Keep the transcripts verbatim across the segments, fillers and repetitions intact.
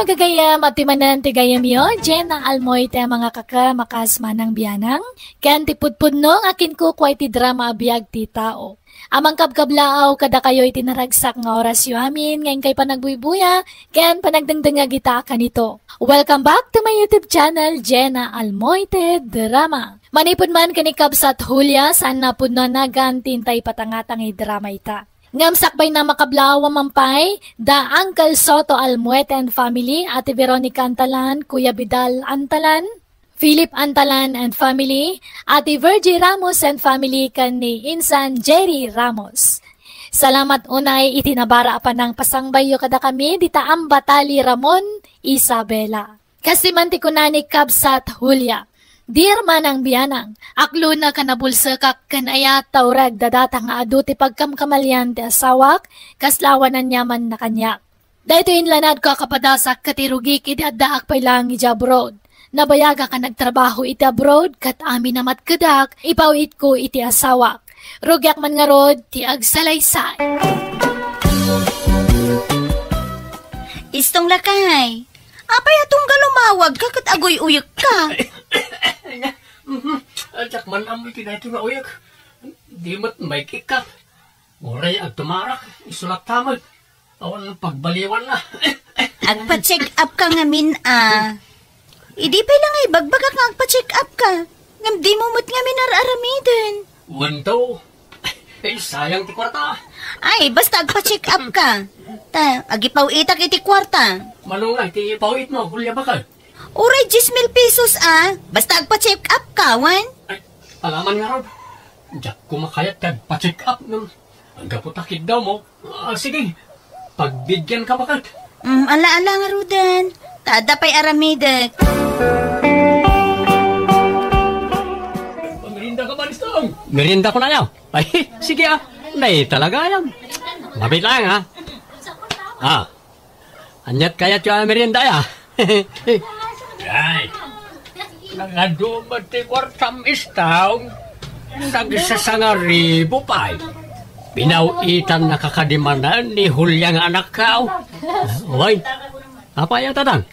Gagayam, adtoy manen ti gayyemyo, Jenna Almoite, mga kaka, makas manang bianang, ken ti pudpudno nga kinkukua iti drama a biag ti tao. A mangkabkablaaw kadakayo iti naragsak nga orasyo amin nga inkay panagbuybuya ken panagdengdengngeg ita a kanito. Welcome back to my YouTube channel, Jenna Almoite Drama. Manipud man ken ni Kabsat Julia, saan a pudno a nagan ti intay patangatang a drama ita. Ngem sakbay a makablaaw a man pay, da Uncle Soto Almuete and family, Ate Veronica Antalan, Kuya Vidal Antalan, Philip Antalan and family, Ate Virgie Ramos and family, ken ni Insan Jerry Ramos. Salamat unay iti nabara a panangpasangbayyo kadakami dita Ambatali Ramon, Isabela. Kastoy man ti kuna ni Kabsat Julia, "Dear manang bianang, aklonak a nabulsekak ken ayat ta ureg dadata nga adu ti pagkamkamalian ti asawak, kasla awan aniamanna kaniak. Daytoy inlanadko a kapadasak ket irugik idi addaak pay laeng idiay abroad. Nabayagak a nagtrabaho iti abroad ket amin a matkedak, ipaw-itko iti asawak. Rugiak man ngarud ti agsalaysay." Istong lakay, apay a tunggal umawagka ket aguy-uyekka? Mhm. Diak man ammo iti daytoy nga uyek. Di met maikikka. Uray agtumarak, isu latta met. Awan pagbaliwanna. Agpa-check up ka ngamin a. Idi pay la nga ibagbagak nga agpa-check up ka. Ngem dimo met ngamin ar-aramiden. Wen to. Eh, sayang ti kuarta. Ay, basta agpa-check up ka. Ta, agipaw-itak iti kuarta. Mano nga iti ipaw-itmo, Julia, baket? Uray dies mil pesos a. Basta agpa-check up ka, wen? Ay, alaman ngarud. Diak koma kayat ti agpa-check up ngem gapu ta kiddawmo. Ah, sige. Pagbidianka, baket. Mm, ala, ala ngaruden. Ta adda pay aramidek. Merienda ka ba, Listong? Merienda ko na, yaw. Ay, sige, ah. Nay, talaga, yaw. Mabit lang, ha? Ah. Aniat kayatyo a merienda, ya? Ay. Nangadu met ti kuartam, Istong. Nagsasangaribu pay. Pinaw-itannaka kadi manen ni Julia nga anakko. Way, apay a, tatang?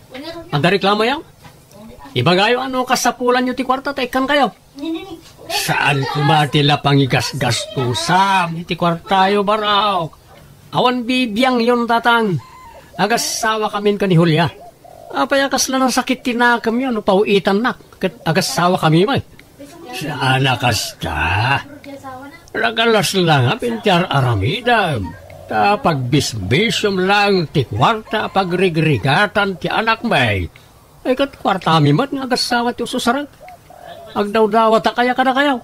Adda reklamo, yaw? Ibagayo no kasapulanyo ti kuarta ta ikkankayo. Saan koma ti la pangigasgastusam iti kuartayo, barok. Awan bibiangyon, tatang. Agassawakamin ken ni Julia. Apay a kasla nasakit ti nakemyo no paw-itannak ket agassawakami met? Saan a kasta. Nakalasla ngamin ti ar-aramidem. Ta pagbisbisiom lang ti kuarta a pagrigrigatam ti anakmi. Ay, ket kuartami met nga agassawa ti ususarek. Agdawdawataka aya kadakayo?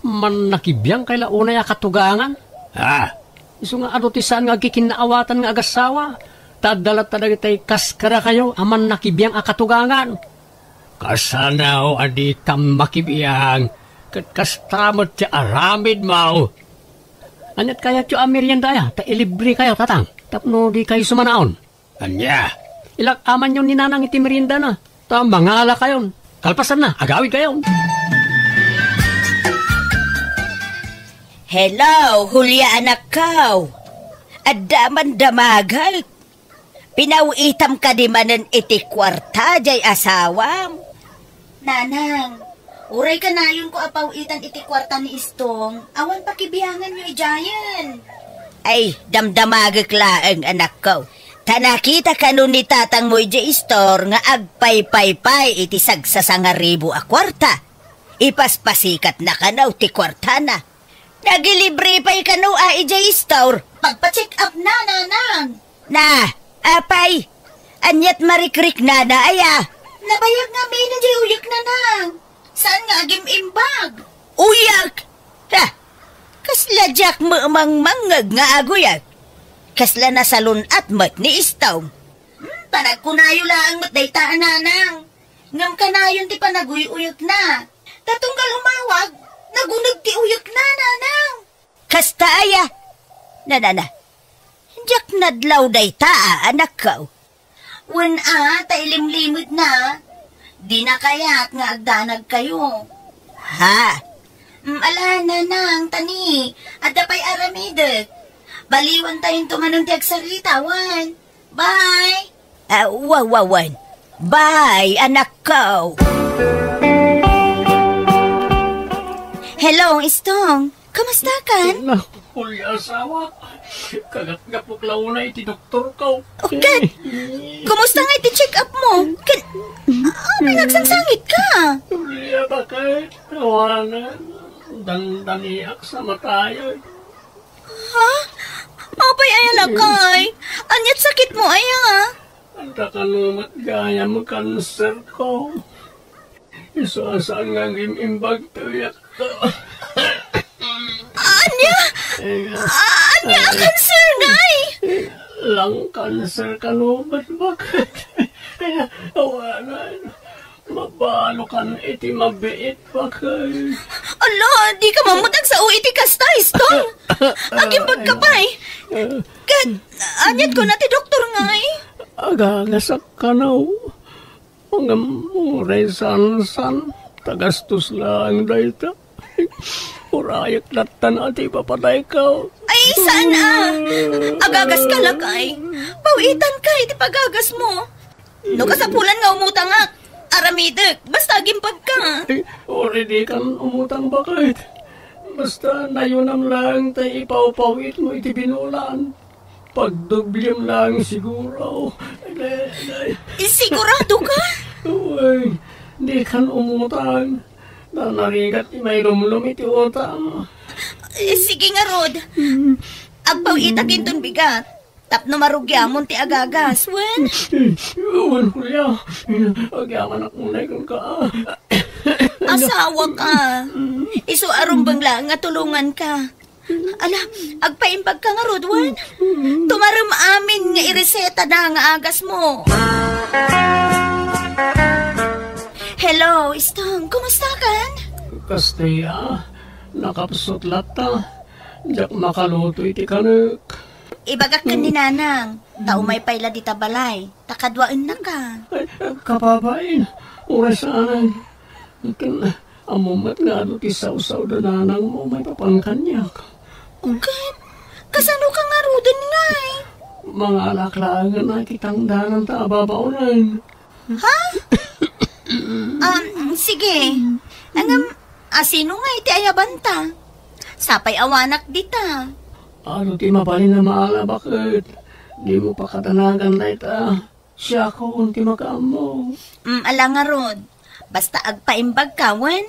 Mannakibiangkay la unay a katugangan? Ah, isu nga adu ti saan nga agkikinnaawatan nga agassawa, ta adda latta dagiti kas kadakayo a mannakibiang a katugangan. Kasano a dikam makibiang, ket kasta met ti aramidmo. Aniat kayatyo a merienda aya, ta ilibrekayo, tatang, tapno dikayo sumanaon? Ania? Ilak-amanyon ni Nanang iti meriendana, ta mangalakayon. Kalpasanna, agawidkayon. Hello, Julia, anakko. Adda man damagek. Pinaw-itam kadi manen iti kuarta jay asawam? Nanang, uray kanayonko a paw-itan iti kuarta ni Istong, awan pakibianganyo idiayen. Ay, damdamagek laeng, anakko. Ta nakita kano ni tatangmo idiay istor nga agpaypaypay iti sagsasangaribu a kuarta. Ipaspasikatna kano ti kuartana. Nagilibre pay kano a idiay istor. Pagpa-check up na, Nanang. Na, apay, aniat marikriknana aya? Nabayag ngamin idiay uyek, Nanang. Saan nga agim-imbag? Uyek? Ha? Kasla diak mangmangngeg nga aguyek. Kasla nasalun-at met ni Istong. Hmm, panagkunayo laeng met dayta a, Nanang. Ngem kanayon ti panaguy-uyekna. Ta tunggal umawag, naguneg ti uyekna, Nanang. Kasta aya? Nanana, diak nadlaw dayta a, anakko. Wen a, ta ilimlimetna. Dina kayat nga agdanagkayo. Ha? Mm, ala, Nanang, tani, adda pay aramidek. Baliwantayonto manen ti agsarita, wen. Bye! Ah, wa, wa, wen. Bye, anakko. Hello, Istong. Kumusta kan? Naku, Julia, asawa. Kagapgapok la unay ti doktor ko. O, ket, kumusta nga iti check-up mo? Ket, ah, pinagsangsangit ka. Julia, bakit? Awanan. Dandaniak sa matayag. Ha? Apay aya, lakay? Ania't sakit mo aya? Anta kano met gayam kanser ko. Isu a saan nga agim-imbag ti uyat ko. Ania? Eh, ania a kanser ngay? Lung cancer kano met, bakit? Awanan. Mabalokan iti mabiit, bakit? Ala, dika man met agsao iti kasta, Istong. Agimbag ka pay. Ket, ania't kuna ti doktor ngay? Agagasak kano. Ngem uray saan-saan, ta gastos laeng dayta. Urayek latta no ati ipapatayko. Ay, saan a? Agagas ka, lakay. Pawitan ka iti pagagas mo. No kasapulan nga umutangak, aramidek. Basta agimbag ka. Ay, uray dikan umutang, bakit? Basta nayunam laeng ta ipawpawit mo iti binulan. Pagdoblem laeng siguro. Ay, ay, ay. Sigurado ka? Uy, dikan umutang. Na-, narigat ti mailumlom iti utang. Eh, sige ngarud. Mm. Agpawitak inton bigat. Tapno marugiamon ti agagas, wen? Wen, Julia. Agyamanak unay kenka. Asawa ka. Isu a rumbeng laeng nga tulongan ka. Ala, agpaimbag ka ngarud, wen? Tumarem amin nga ireseta da nga agas mo. Hello, Istong. Kumusta kan? Kasta, nakapsut latta. Diak makaluto iti kanek. Ibagak ken ni Nanang, ta umay pay la dita balay, ta kaduaennaka. Ay, kababain, uray saanen. Ken, ammom met nga adu ti sawsaw da nanang mo maipapan kaniak. Ket, kasano ka ngaruden ngay? Mangalak laengen a iti tangdananta a babaonen. Ha? Um, sige. Ngem, asino nga iti ayabanta? Sapay awanak dita. Adu ti mabalin a maala, baket? Dimo pakadanagan dayta. Siakon ti makaammo. Mm, ala ngarud. Basta agpaimbag ka, wen?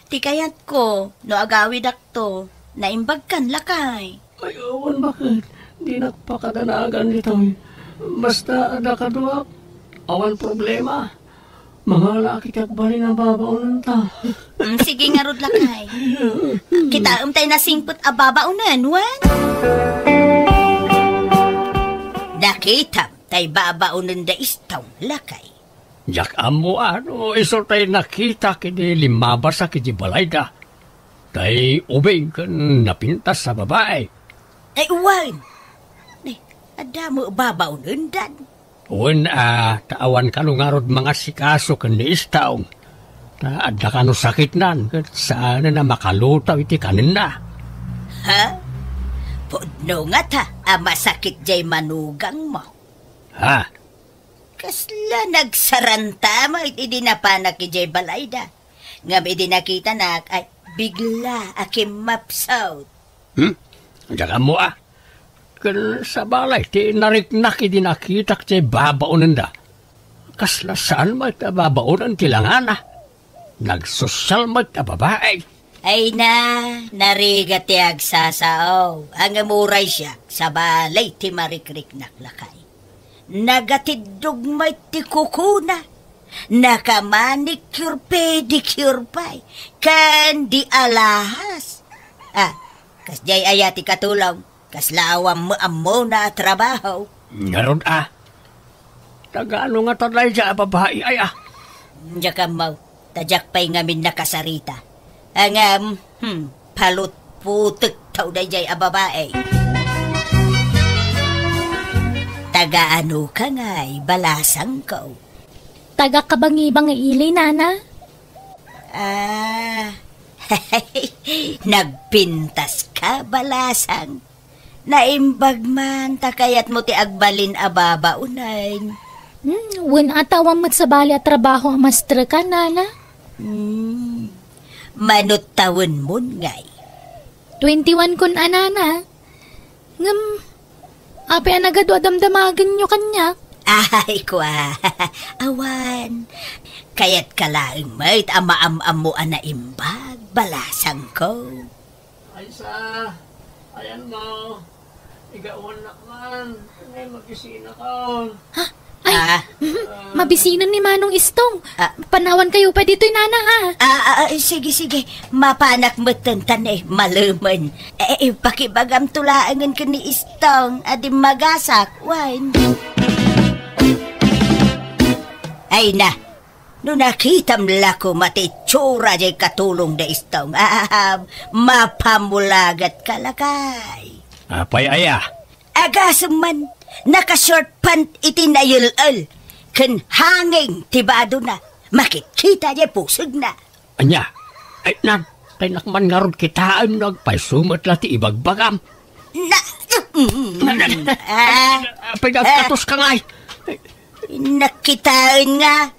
Ti kayatko, no agawidakto, naimbagkan, lakay. Ay, awan, baket? Dinak pakadanagan ditoy. Basta adda kaduak, awan problema. Mangalaak iti agbalin a babaonenta. Mm, sige ngarud, lakay. Kitaem tay nasingpet a babaonen, wen? Nakitam tay babaonen da Istong, lakay. Diak ammo a no isu tay nakitak idi limmabasak iti balayda. Tay ubing ken napintas a babai. Ay, wen. Ay, adda met babaonendan. Wen a, ta awan kano ngarud mangasikaso ken ni Istong. Ta adda kano sakitnan ket saanen a makalutaw iti kanenna. Ha? Pudno ngata a masakit jay manugangmo. Ha? Kasla nagsaranta met idi napanak idiay balayda. Ngem idi nakitanak, ay, bigla a kimmapsut. Hmm? Diak ammo a. Ken sabali ti nariknak idi nakitak ti babaonenda. Kasla saan met a babaonen ti langana. Nagsosyal met a babai. Ay na, narigat ti agsasao. Ngem uray siak, sabali ti marikriknak, lakay. Nagatiddog met ti kukuna. Nakamanicure, pedicure pay. Ken di alahas. Ah, kasdiay aya ti katulong? Kasla awan met ammona a trabaho. Ngarud a. Taga ano ngata daydiay a babai aya? Diak ammo. Ta diak pay ngamin nakasarita. Ngem, hmm, palutputekto daydiay a babai. Taga ano ka ngay, balasangko? Taga Kabangiba nga ili, nana. Ah, nagpintas ka, balasang. Naimbag man ta kayatmo ti agbalin a babaonen. Hmm, wen a tawen met sabali a trabaho a maestra ka, nana? Hmm, mano tawenmon ngay? Twenty-one kon a, nana. Ngem, apay a nagadu a damdamagenyo kaniak? Ay, kua. Awan. Kayatka laeng met a maam-ammo a naimbag, balasangko. Ay, sa, ayan mo. Igawannak man. Ay, mabisinakon. Ha? Ay, ah, mhm. Mabisinen ni Manong Istong. Ah. Panawankayo pay ditoy, nana, ha? Ah, ah, ah, sige, sige. Mapanak metten ta ne, malemen. Eh, eh, pakibagamto laengen ken ni Istong a dimmagasak, wen. Ay na, no nakitam la koma ti itsura jay katulong da Istong, ah, mapamulagat ka, lakay. Apay aya? Agasem man, naka-short pant iti nayel-el, ken hanging ti badona, makitkita jay pusegna. Ania? Ay, nagtaynak man ngarud kitaen no agpayso met la ti ibagbagam. Na, mm, ah, Apay, ah, nagkatos ka ngay? Nakitaen nga,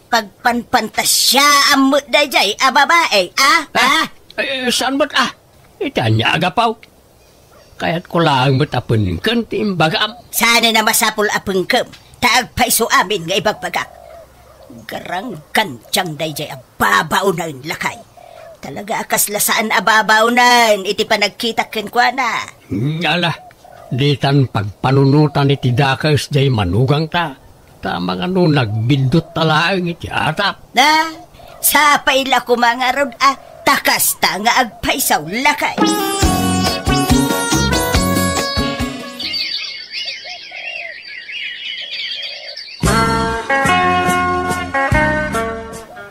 pagpanpantasiaam met dayjay a babae, ah? Ah? Ah? Eh, saan met, ah? Iti ania a gapu? Kayatko laeng met a pengken ti imbagam. Saan a masapul a pengkem, ta agpayso amin nga ibagbagak. Garanggantiang dayjay a babaonen, lakay. Talaga a kasla saan a babaonen iti panagkitak kenkuana. Ala, ditan pagpanunotan iti dakes jay manugangta. Ta mangano nagbiddut ta laeng iti atap. Na, sapay la koma ngarud a ta kasta nga agpayso, lakay.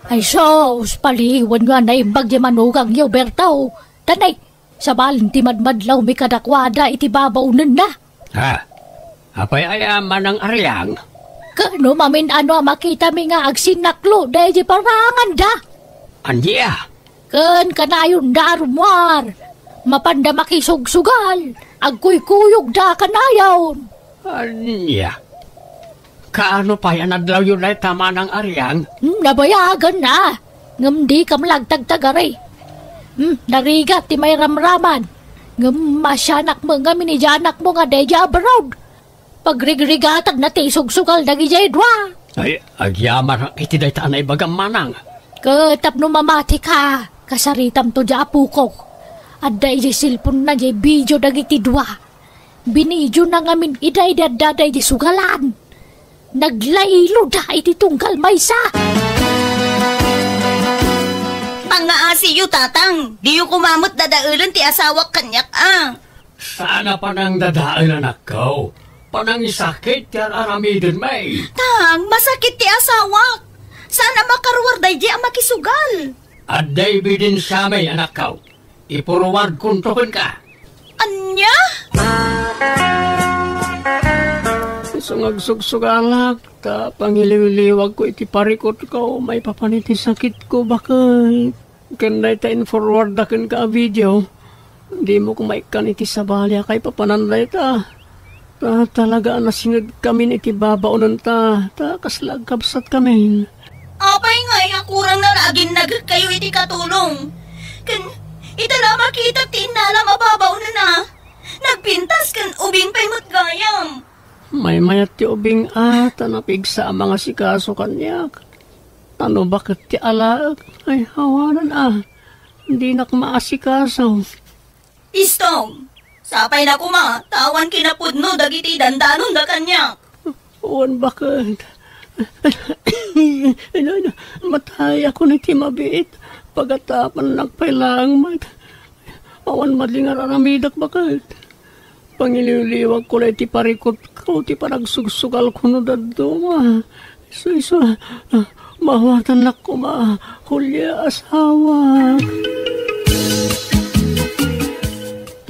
Ay, sus, paliwan nga naimbag ti manugangyo, Berto. Tanay, sabalen ti madmadlawmi kadakuada iti babaonenna. Ha? Apay aya, Manang Ariang? Ket no mamin-ano a makitami nga agsinnaklo daydi paranganda? Ania? Ken kanayonda a rummuar, mapanda makisugsugal, agkuykuyogda kanayon. Ania? Kaano pay a nadlawyo dayta, Manang Ariang? Hmm, nabayagan na. Ngem dika met la agtagtagari. Hmm, narigat ti mairamraman. Ngem maasianak met ngamin idiay anakmo nga daydiay abroad. Pagrigrigatagna ti isugsugal dagijay dua. Ay, agyamanak iti dayta a naibagam, manang. Ket tapno mamatika, kasaritamto diay apokok. Adda idiay cellphone-na diay video dagiti dua. Binidiona ngamin ida idi adda daydi sugalan. Naglayloda iti tunggal maysa. Pangngaasiyo, tatang. Diyo koma met dadaelen ti asawak kaniak, a. Saan a panangdadael, anakko. Panangisakit ti ar-aramidenmi. Tang, masakit ti asawak. Saan a makaruar daydi a makisugal. Adda ebidensiami, anakko. Ipuruardkonto kenka. Ania? Isu nga agsugsugalak, ta pangiliwliwagko iti parikutko, maipapan iti sakitko, baket. Ken dayta in-forwardda kenka a video, dimo koma ikkan iti sabali a kaipapanan dayta. Ta talaga a nasingedkamin iti babaonenta, ta kasla agkabsatkamin. Apay ngay a kurangna nga aginnagekkayo iti katulong? Ken ita la a makitak ti innalam a babaonenna, nagpintas ken ubing pay met gayam. Maymayat ti ubing a, ta napigsa a mangasikaso kaniak. Ta no baket ti alaek, ay awanan a, dinak maasikaso. Istong, sapay la koma, ta awan kinapudno dagiti dandanonda kaniak. Wen baket. Ino, ino, matayakon iti mabiit. Pagatapannak pay laeng met. Awan madling ar-aramidek baket. Pangiliwliwagko la iti parikutko ti panagsugsugalko no dadduma. Isu, isu, ah, mawatannak koma, Julia, asawa.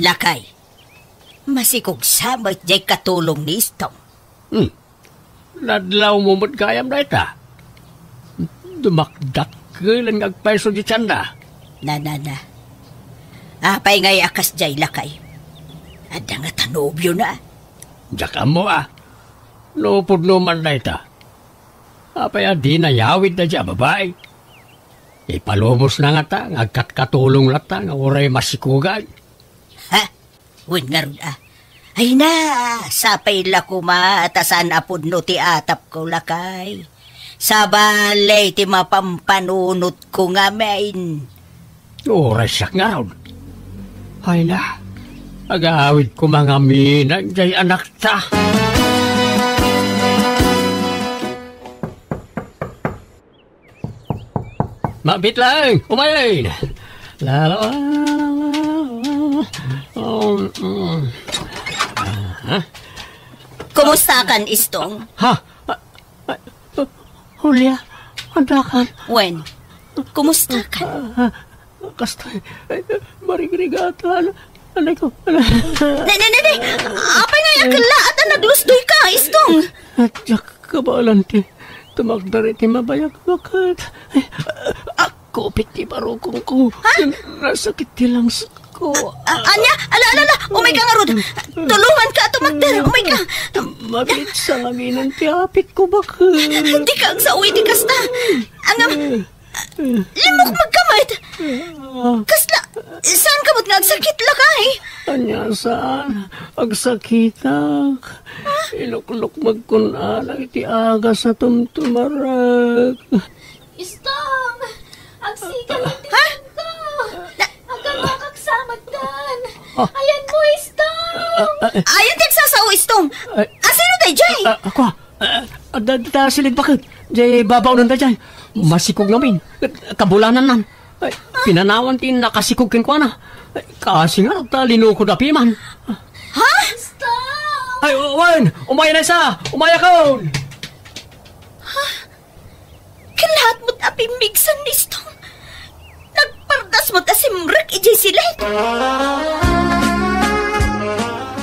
Lakay, masikog sa met jay katulong ni Istong. Hmm. Nadlawmo met gayam dayta. Dumakdakkelen nga agpayso ti tienda. Na, na, na. Apay ngay a kasdiay, lakay? Adda ngata nobiona? Diak ammo a. No pudno man dayta, Apay a dina yawid daydiay a babai? Ipalubosna ngata nga agkatkatulong latta nga uray masikugan. Ha? Wen ngarud a. Ay na, sapay la koma ta saan a pudno ti atapko, lakay. Sabali ti mapampanunotko ngamin. Uray siak ngarud. Ay na, agawid koma ngamin daydiay anakta. Mabit lang, umayen. La, la, la, la, la, la. Um, um. Ah, Kumusta kan, Istong? Ha? Ah, ah, Julia, anda kan? Wen, kumusta kan? Ah, ah, kasta, ay, marigrigatan. Anay ko, anay. Ne, ne, ne, ne. Apay nga yakella at naglusdoy ka, Istong? Diak kabaelan ti tumakder iti mabayag baket. Ay, ah, kupit ti barukongko. Ha? Nasakit ti langsko. A-, ania? Ala, ala, ala. Umay ka ngarud. Tulongan ka a tumakder. Umay ka. Mabit sa ngaminen ti apit ko baket. Di ka agsao iti kasta. Angam, Limmukmeg ka met. Kasla, saan ka met nga agsakit, lakay? Ania saan? Agsakitak. Iluklukmegkon anak iti agas a tumtumarek. Istong! Agsikam iti Ha? Ko! Na- Agawakak sa magdan! Ah. Ayan mo, Istong! Ah, ah, Ayan ti agsasao, Istong! Ay. Asino daydiay? Ah, ako, ah, adda, adda silid baket. Jay babaonan daydiay. Masikog ngamin. Kabulanannan. Ay, pinanawan ti nakasikog kenkuana. Ay, kasi nga, ta linukod a piman. Ha? Stop! Ay, wen, umayen, Aisa! Umayakon! Ken laat met a pimmigsan ni Istong. Nagpardas met a simrek idiay siled.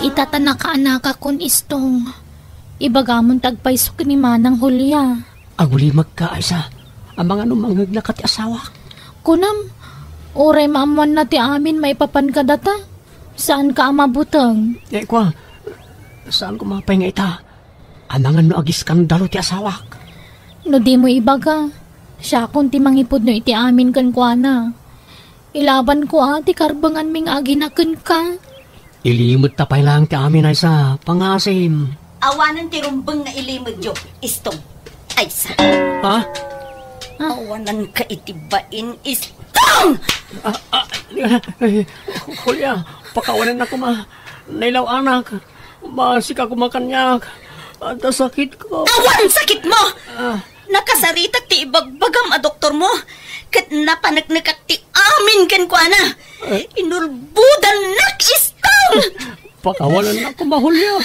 Ita ta nakaanakakon, Istong. Ibagamon ti agpayso ken ni Manang Julia. Agulimekka, Aisa. Amangan no mangngegnaka ti asawak. Kunam, uray maammoanna ti amin maipapan kadata, saanka a mabuteng. Eh, kua, saan koma pay nga ita? Amangan no agiskandalo ti asawak. No dimo ibaga, siakon ti mangipudno iti amin kenkuana. Ilabanko a ti karbenganmi nga agina kenka. Ilimedta pay laeng ti amin, Aisa. Pangasim. Awanen ti rumbeng nga ilimedyo, Istong. Aisa. Ha? Ah. Awananka iti bain, Istong! Ah, ah, eh, Julia, pakawanennak koma. Nailaw-anak. Masika koma kaniak. Adda sakitko. Awan sakitmo! Ah. Nakasaritak ti ibagbagam a doktormo, ket napaneknekak ti amin kenkuana. Eh? Inulbodannak, Istong! Pakawanennak koma, Julia.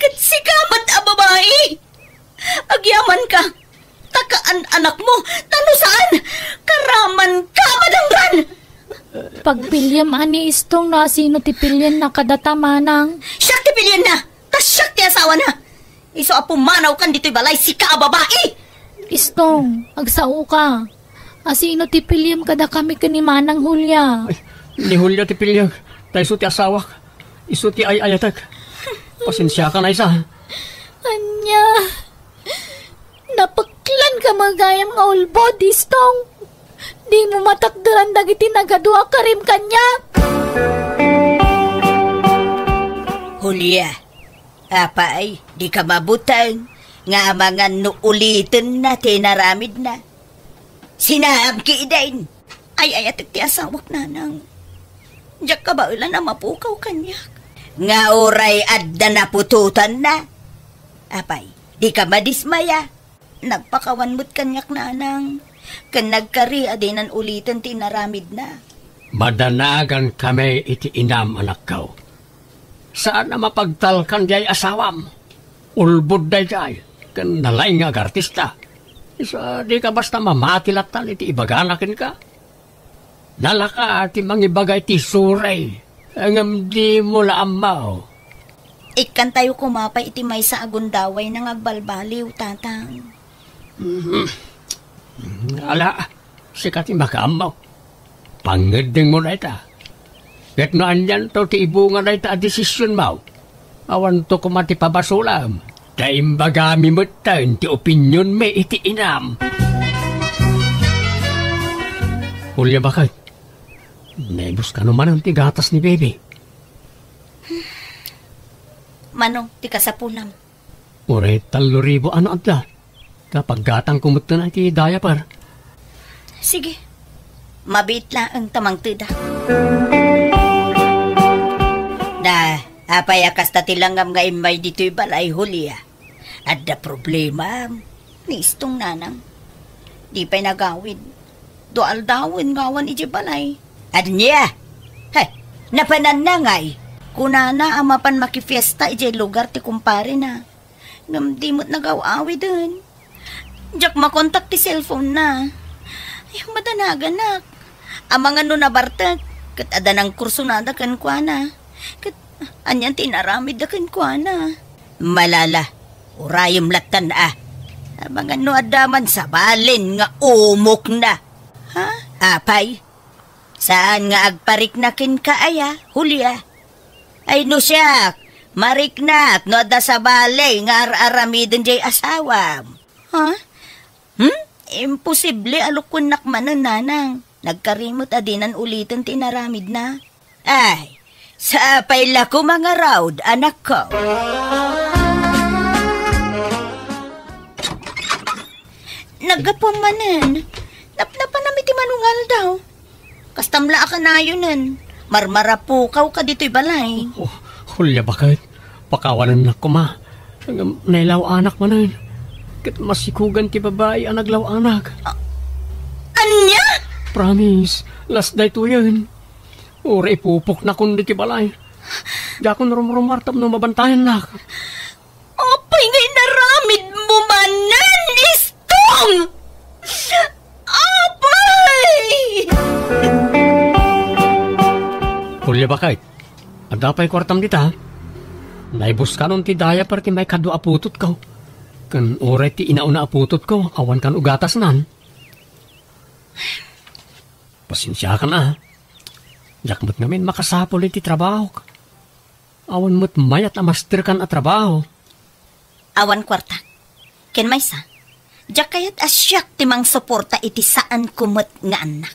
Ket sika met a babai, agyamanka, ta kaan-anakmo, ta no saan, karamanka a madanggan! Pagpiliem a ni Istong no asino ti pilienna kadata, Manang. Siak ti pilienna, ta siak ti asawana. Isu a pumanawkan ditoy balay, sika a babai! Istong, agsaoka. Asino ti piliem kadakami ken ni Manang Julia? Ay, ni Julia ti piliek, ta isu ti asawak, isu ti ay-ayatek. Pasensiakan, Aisa. Ania? Napeklan ka met gayam nga ulbod, Istong. Dimo matakderan dagiti nagadua karim kaniak. Julia, apay, dika mabuteng nga amangan no ulitenna ti inaramidna. Sinaam ketdin. Ay-ayatek ti asawak, nanang. Diak kabaelan a mapukaw kaniak. Nga uray adda naputotanna. Apay, dika madismaya. Nagpakawan met kaniak, nanang. Ken nagkari a dinan uliten ti inaramidna. Madanagankami iti inam, anakko. Saan a mapagtalkan diay asawam. Ulbod daydiay, ken nalaing nga agartista. Isu a dika basta mamati lattan iti ibagana kenka. Nalaka ti mangibaga iti suray, ngem dimo la ammo. Ikkantayo koma pay iti maysa a gundawayna nga agbalbaliw, tatang. Mhm. Ala, sika ti makaammo. Pangngeddengmo dayta. Ket no anianto ti ibunga dayta a desisionmo, awanto koma ti pabasolam. Ta imbagami metten ti opinionmi iti inam. Julia, baket, naibus kano manen ti gatas ni Baby? Mano ti kasapulam? Uray tallo ribu a no adda. Ta paggatangko metten iti diaper. Sige. Mabiit laeng ta mangteda. Da, apay a kasta ti langam nga immay ditoy balay, Julia? Adda problema ni Istong, nanang. Di pay nagawid. Dua aldawen nga awan idiay balay. Ania? He, napananna ngay? Kunana a mapan makifiesta idiay lugar ti kumparena. Ngem di met nagaw-awiden. Diak makontak ti cellphone na. Ay, madanaganak. Amangan no nabartek, ket adda nangkursonada kenkuana. Ket anian ti inaramidda kenkuana? Malala, urayem lattan a. Amangan no adda man sabalen nga umokna. Ha? Apay? Saan nga agparikna kenka aya, Julia? Ay no siak, mariknak no adda sabali nga ar-aramiden diay asawam. Ha? Hmm? Imposible a lukuennak manen, nanang. Nagkari met a dinan uliten ti inaramidna. Ay, sapay la koma ngarud, anakko. Naggapuam manen. Napnapanam iti manungaldaw. Kastam la a kanayonen. Marmarapukawka ditoy balay. Oh, Julia, baket, pakawanennak koma. Ngem nailaw-anak manen. Ket masikogan ti babai a naglaw-anak. A-, ania? Promise, last daytoyen. Uray ipupoknakon ditoy balay. Diakon rumrumar tapno mabantayannak. Apay nga inaramidmo manen, Istong? Apay! Julia, baket, adda pay kuartam dita? Naibuskanon ti diaper ti maikadua a putotko. Ken uray ti inauna a putotko, awan kan ugatasnan. Pasensiakan a. Diak met ngamin makasapul iti trabahok. Awan met mayat a masterkan a trabaho. Awan kuarta. Ken maysa, diak kayat a siak ti mangsuporta iti saanko met nga annak.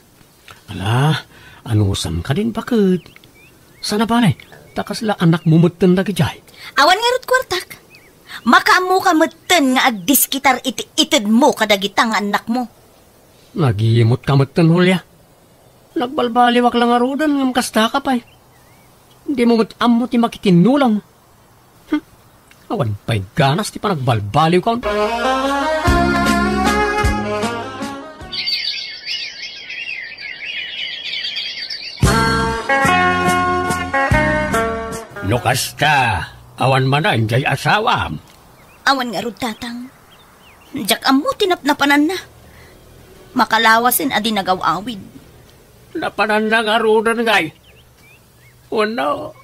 Ala, anusam kadin, baket? Sana bale, ta kasla anakmo metten dagidiay. Awan ngarud kuartak. Makaammoka metten nga agdiskitar iti itedmo kadagita nga annakmo. Nagimot ka metten, Julia. Nagbalbaliwak la ngaruden ngem kasta ka pay. Dimo met ammo ti makitinnulang. Hmm. Awan pay ganas ti panagbalbaliwkon. No kasta, awan manen jay asawam? Awan ngarud, tatang. Diak ammo ti napnapananna. Makalawasen a di nagaw-awid. Napananna ngaruden ngay? Wenno,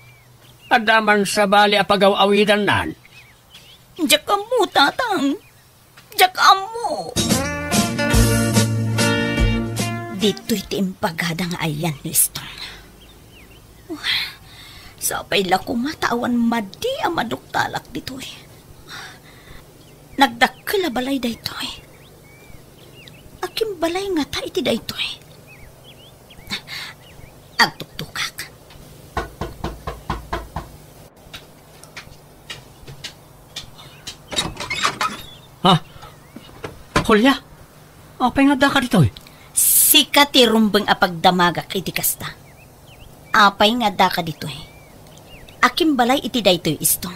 adda man sabali a pagaw-awidannan? Diak ammo, tatang. Diak ammo. Ditoy ti imbagada nga ayan ni Istong. Sapay la koma ta awan madi a maduktalak ditoy. Nagdakkel a balay daytoy. Akimbalay ngata iti daytoy? Agtuktukak. Ha? Julia? Apay nga addaka ditoy? Sika ti rumbeng a pagdamagak iti kasta. Apay nga addaka ditoy? Akimbalay iti daytoy, Istong?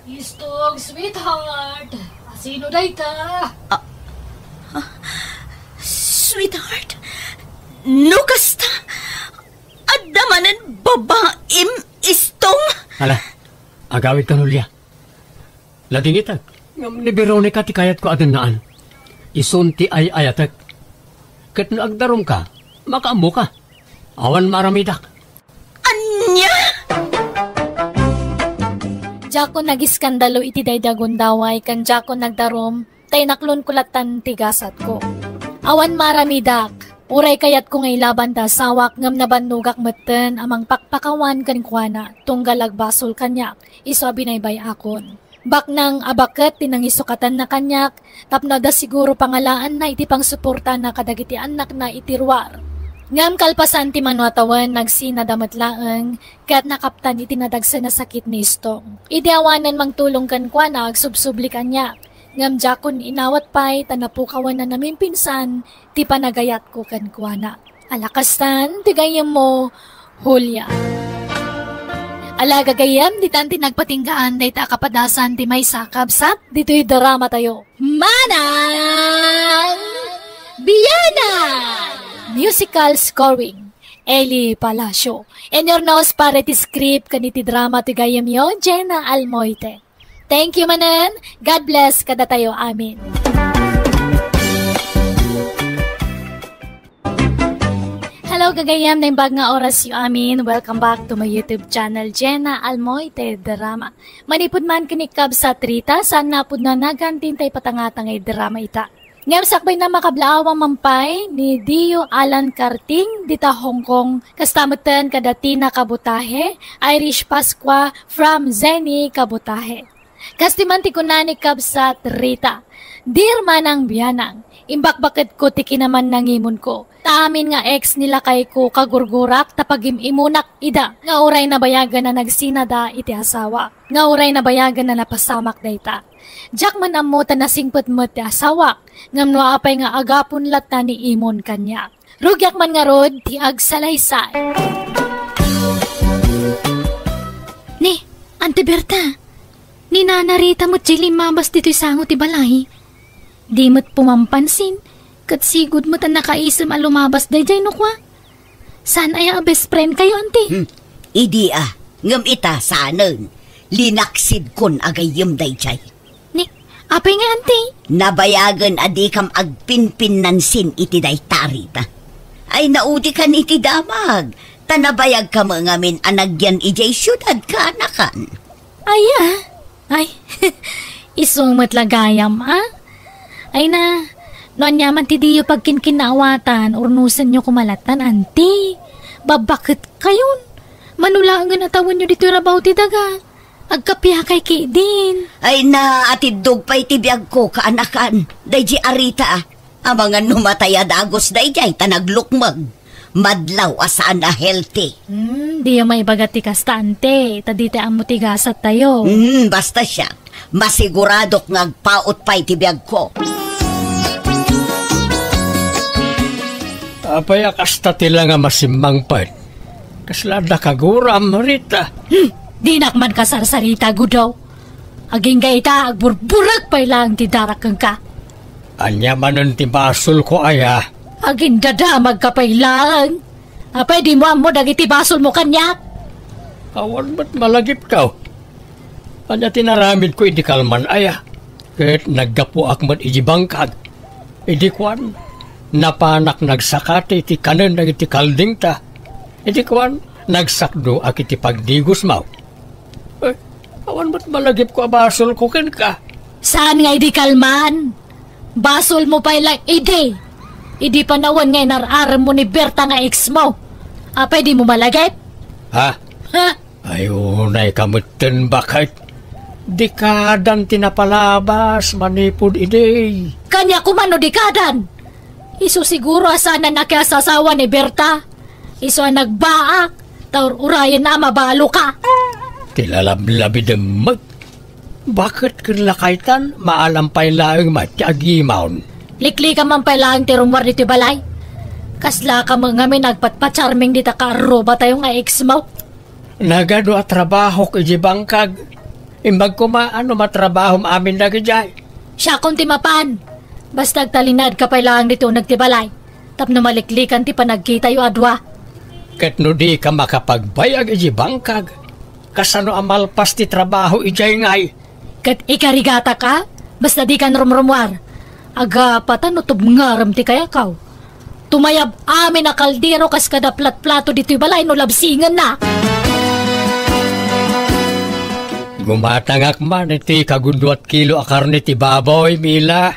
Istong, sweetheart. Asino dayta? Ah, ah, sweetheart? No kasta, adda manen babaim, Istong? Ala, agawidka, Julia. Ladingitek, ngem ni Veronica ti kayatko a dennaan. Isun ti ay-ayatek. Ket no agdarumka, makaammoka. Awan maaramidak. Ania? Diakon nagiskandalo iti daydi a gundaway ken diakon nagdarum, ta inaklonko lattan ti gasatko. Awan maaramidak. Uray kayatko nga ilaban ti asawak ngem nabannogak metten a mangpakpakawan kenkuana tunggal agbasol kaniak isu a binaybay-akon. Baknang a baket ti nangisukatanna kaniak tapno adda siguro pangalaanna iti pangsuportana kadagiti annakna iti ruar. Ngem kalpasan ti mano a tawen, nagsinada met laeng ket nakaptan iti nadagsen a sakit ni Istong. Idi awanen mangtulong kenkuana, agsubsubli kaniak. Ngem diakon inawat pay ta napukawan a namimpinsan ti panagayatko kenkuana. Ala kastan ti gayyemmo, Julia. Ala gagayyem, ditan ti nagpatinggaan dayta a kapadasan ti maysa a kabsat ditoy drama tayo. Manang Biyanan! Musical scoring, Eli Palacio. And your nose para ti script ken iti drama ti gayyemyo, Jenna Almoite. Thank you manen. God bless kadatayo amin. Hello, gagayyem, naimbag nga oras yo amin. Welcome back to my YouTube channel, Jenna Almoite Drama. Manipud man ken ni kabsat Rita, saan napudno a nagantin ta ipatangtang nga drama ita. Ngem sakbayna, makablaawan man pay ni Dio Alan Karting dita Hong Kong, kasta metten kada Tina Kabutahe, Irish Pascua from Zenny Kabutahe. Kasta man ti kuna ni kabsat Rita, "Dear Manang Biyanang, imbakbaketko ti kinamannangimonko. Ta amin nga ex ni lakayko, kagurgurak ta pagim-imunak ida nga uray nabayagen a nagsinada iti asawa, nga uray nabayagen a napasamak dayta. Diak man ammo ta nasingpet met ti asawak, ngem no apay nga agapon latta ni Imon kaniak. Rugiak man ngarud ti agsalaysay." Ni, Ante Berta, ni Nana Rita met diay limmabas ditoy sango ti balay. Di met pumampansin, ket sigud met a nakaisem a lumabas daydiay no kua. Saan aya a best friend kayo, Ante? Hmm, idi a, ngem ita saanen. Linaksidkon a gayyem daydiay. Ni, apay nga, Ante? Nabayagen a dikam agpinpinnansin iti dayta, Rita. Ay, naudikan iti damag, ta nabayagka met ngamin a nagyan idiay siudad kaanakan. Aya? Ay, isu met la gayam, a? Ay na, no aniaman ti diyo pagkinkinnaawatan, urnosenyo koma lattan, Ante. Babbaketkayon. Mano laengen a tawenyo ditoy rabaw ti daga. Agkapiakay ketdin. Ay na, atiddog pay ti biagko, kaanakan. Daydiay a Rita, a. Amangan no matay a dagus daydiay ta naglukmeg. Madlaw a saan a healthy. Hmm, diyo maibaga ti kasta, Ante, ta dita ammo ti gasattayo. Hmm, basta siak, masiguradok nga agpaut pay ti biagko. Apay a kasta ti la nga masimmangpet? Kasla adda kaguram, Rita? Hmm, dinak man kasarsarita, Gudaw. Agingga ita, agburburek pay laeng ti darak kenka. Ania manen ti basolko, aya? Agindadamagka pay laeng. Apay, dimo ammo dagiti basolmo kaniak? Awan met malagipko. Ania ti naramidko idi kalman, aya? Ket naggapuak met idi bangkag. Idi kuan, napanak nagsakati ti kanen dagiti kaldingta. Idi kuan, nagsakdoak iti pagdigusmo. Eh, awan met malagipko a basolko kenka. Saan nga idi kalman? Basolmo pay laeng idi. Idi panawen nga inar-aremmo ni Berta nga ex mo. Apay, dimo malagip? Ha? Ha? Ay, unayka metten, baket. Dekadan ti napalabas manipud idi. Kaniak koma no dekadan. Isu siguro a saan a nakiasasawa ni Berta. Isu a nagbaak, ta ur-urayenna a mabaloka. Ti lalablabidem met. Baket ken lakaytan, maalam pay laeng met ti agimon. Liklikan man pay laeng ti rummuar ditoy balay. Kaslaka met ngamin agpatpacharming dita kaarrubatayo nga ex mo. Nagadu a trabahok idi bangkag. Imbag koma no matrabahom amin dagidiay. Siakon ti mapan. Basta agtalinaedka pay laeng ditoy uneg ti balay. Tapno maliklikan ti panagkitayo a dua. Ket no dika makapagbayag idi bangkag, kasano a malpas ti trabaho idiay ngay? Ket ikarigatak a, basta dikan rumrumuar. Agapatan no tubngarem ti kayakaw. Tumayab amin a kaldero kas kada platplato ditoy balay no labsingenna. Gumatangak man iti kagunduat kilo a karne ti baboy, Mila.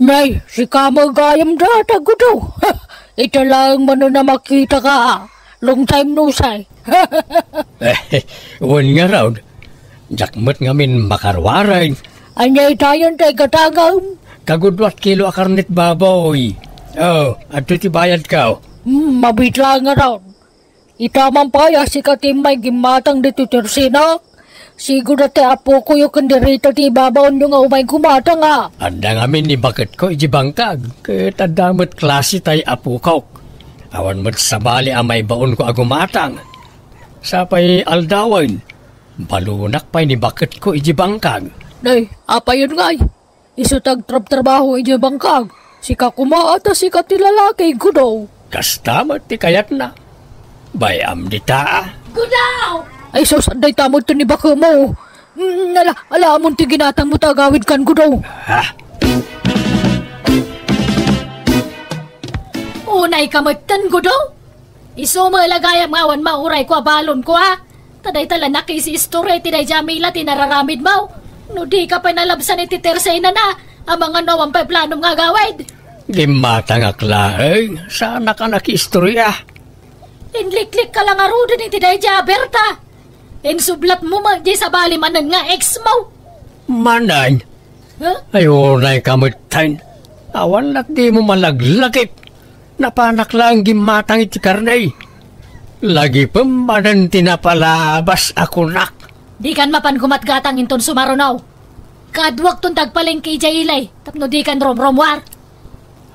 Nay, sika met gayam dayta, Gudaw. Ita laeng manen a makitaka. Long time no see. Wen ngarud, Diak met ngamin makaruareng. Ania itayon tay gatangam? Kaguduat kilo a karnet baboy. Oh, adto ti bayadko. Hmm, mabitla nga raw. Ita man pay a sika ti immay gimmatang ditoy tersenak. Siguro ti apokoyo ken dirita ti ibabaonyo nga umay gumatang a. Adda ngamin ni baketko iti bangkag, ket adda met klase tay apokok. Awan met sabali a maibaonko a gumatang. Sapay aldawen, balunak pay ni baketko iti bangkag. Nay, apayon ngay? Isu ti agtrabtrabaho idiay bangkag. Sika koma a ta sika ti lalaki, Gudo. Kasta met ti kayatna. Bay-am dita, a. Gudo! Ay sus, adda ita met ti ni bakemo. Mm, ala, ala, ammom ti ginatangmo ta agawidkan, Gudo. Ha? Unay ka metten, Gudo? Isu met la gayam nga awan maurayko a balonko, a. Ta dayta la nakisiistorya iti daydiay a mila ti nararamidmo. No dika pay nalabsan iti tersenana, amangan no awan pay planom nga agawid. Gimmatangak laeng, saanak a nakiistorya. Inliklikka la ngaruden iti daydiay a Berta. Insublatmo met diay sabali manen nga ex mo. Manen? Huh? Ay, unay ka metten. Awan ket dimo malaglagip. Napanak laeng gimmatang iti karne. Lagipem manen ti napalabas a kunak. Dikan mapan gumatgatang inton sumaruno. Kaaduakton ti agpalengke idiay ili tapno dikan rumrumuar.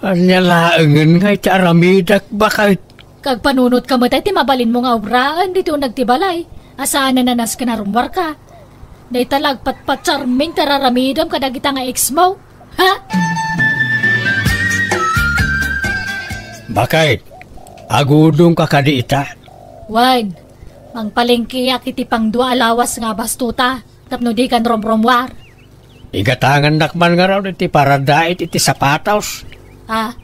Ania laengen nga iti aramidek, baket? Kagpanunotka met ti mabalinmo nga obraen ditoy uneg ti balay, a saanen a nasken a rummuarka. Dayta la agpatpatsarming ti ar-aramidem kadagita nga ex mo. Ha? Baket, agudongka kadi ita? Wen, mangpalengkeak iti pangdua a lawas nga abastota tapno dikan rumrumuar. Igatangannak man ngarud iti paradait iti sapatos. Ah.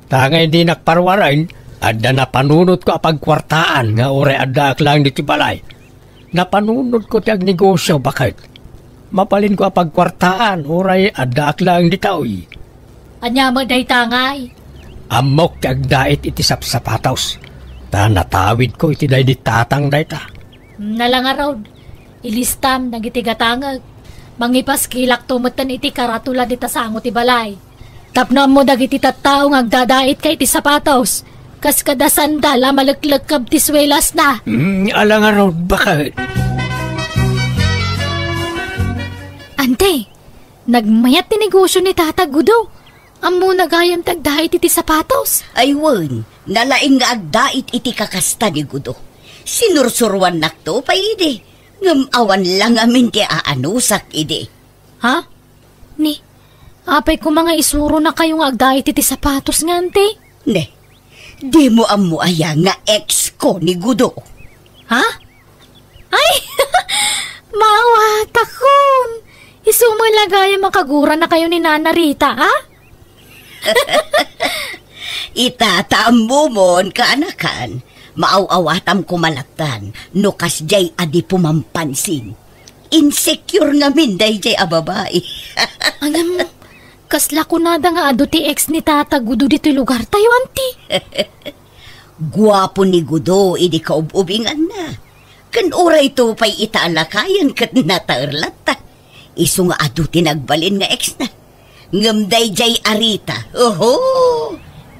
Ta nga idi nakparuaren, adda napanunotko a pagkuartaan nga uray addaak laeng ditoy balay. Napanunotko ti agnegosio, baket. Mabalinko a pagkuartaan uray addaak laeng ditoy. Ania met dayta ngay? Ammok ti agdait iti sapsapatos, ta natawidko iti daydi tatang dayta. Nala ngarud, ilistam dagiti gatangek. Mangipaskilakto metten iti karatula dita sango ti balay. Tapno ammo dagiti tattao nga agdadaitka iti sapatos, kas kada sandal a maleklekkab ti suelasna. Mm, ala ngarud, baket. Ante, nagmayat ti negosio ni Tata Gudo. Ammona gayam ti agdait iti sapatos. Ay wen, nalaing nga agdait iti kakasta ni Gudo. Sinursuroannakto pay idi, ngem awan la ngamin ti aanusak idi. Ha? Ni, apay koma nga isuronakayo nga agdait iti sapatos nga, ante? Ne, dimo ammo aya nga ex ko ni Gudo? Ha? Ay! Maawatakon! Isu met la gayam a kaguranakayo ni Nana Rita, a? Ita, ta ammomon, kaanakan, maaw-awatam koma lattan no kasdiay a di pumampansin. Insecure ngamin daydiay a babai. Ngem, kasla kunada nga adu ti ex ni Tata Gudo ditoy lugartayo, anti? Guapo ni Gudo idi kaub-ubinganna. Ken uray to pay ita a lakayen ket nataer latta. Isu nga adu ti nagbalin nga ex na. Ngem daydiay a Rita, oho!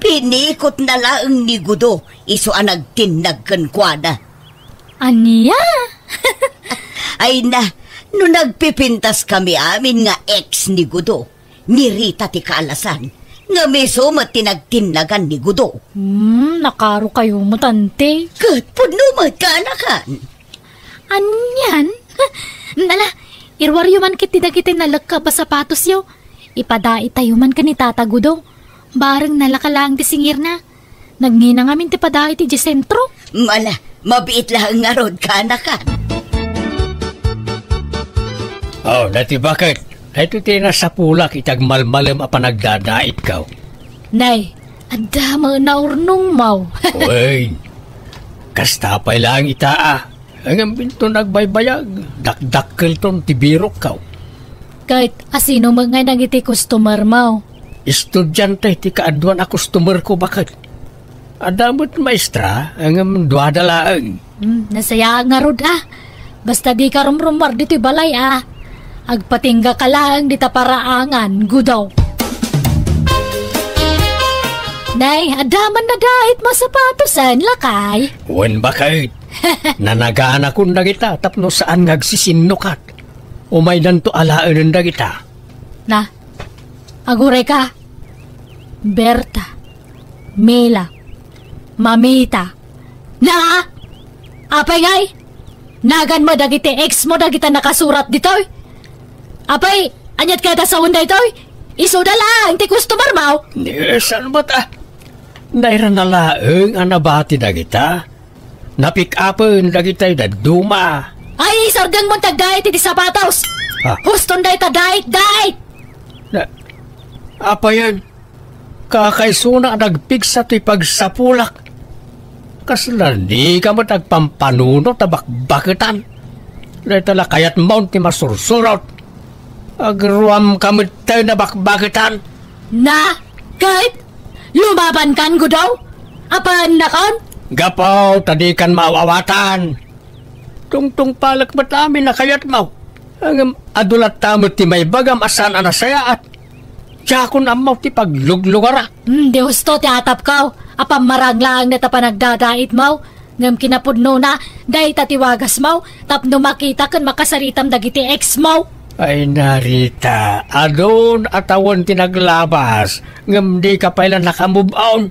Pinikotna laeng ni Gudo, isu a nagtinnag kenkuana. Ania? Ay na, no nagpipintas kami amin nga ex ni Gudo, ni Rita ti kaalasan, ngem isu met ti nagtinnagan ni Gudo. Hmm, nakarokayo met, ante. Ket pudno met, kaanakan. Anian? Ala, iruaryo man ket ti dagiti nalekkab a sapatosyo. Ipadaitayo man ken ni Tata Gudo. Bareng nalaka laeng ti singirna. Nagngina ngamin ti padait idiay sentro. Ala, mabiit laeng ngarud, kaanakan. Oh, dati baket. Daytoy ti nasapulak iti agmalmalem a panagdadaitko. Nay, adda met naurnongmo. Wen, kasta pay laeng ita, a. Ngem inton agbaybayag, dakdakkelton ti birokko. Ket asino met ngay dagiti customermo? Estudiante ti kaaduan a customerko, baket. Adda met maestra, ngem duada laeng. Hmm, nasayaat ngarud, a. Basta dika rumrumuar ditoy balay, a. Agpatingga ka laeng dita paraangan, Gudo. Nay, adda man nadait mo sapatosen, lakay? Wen, baket. Nanaganakon dagita tapno saan nga agsisinnukat. Umaydanto alaenen dagita. Na, aguray ka. Berta, Mila, Mamita. Na? Apay ngay? Nagan mo dagiti ex mo dagita nakasurat ditoy? Apay, aniat kayat a sawen daytoy? Isuda laeng ti customer mo? Ni, saan met, a? Nairana laeng a nabati dagita. Napick-upen dagitay dadduma. Ay, isardeng mo ti agdait iti sapatos. Ah. Huston dayta, dait, dait! Na, apayen, kakaisuna a nagpigsa ti pagsapulak. Kasla dika met agpampanunot a bakbaketan. Dayta la kayatmon ti masursurot. Agruamka met tayo na bakbaketan. Na, ket lumabankan, Gudo? Apaannakon? Gapu ta dikan maaw-awatan. Tungtungpalek met amin a kayatmo. Ngem adu latta met ti maibagam a saan a nasayaat. Diakon ammo ti pagluglugarak. Hmm, di husto ti atapko. Apam marang laeng dayta panagdadaitmo. Ngem kinapudnona, dayta ti wagasmo, tapno makita ken makasaritam dagiti ex mo. Ay, Narita, adun a tawen ti naglabas, ngem dika pay la nakamove on.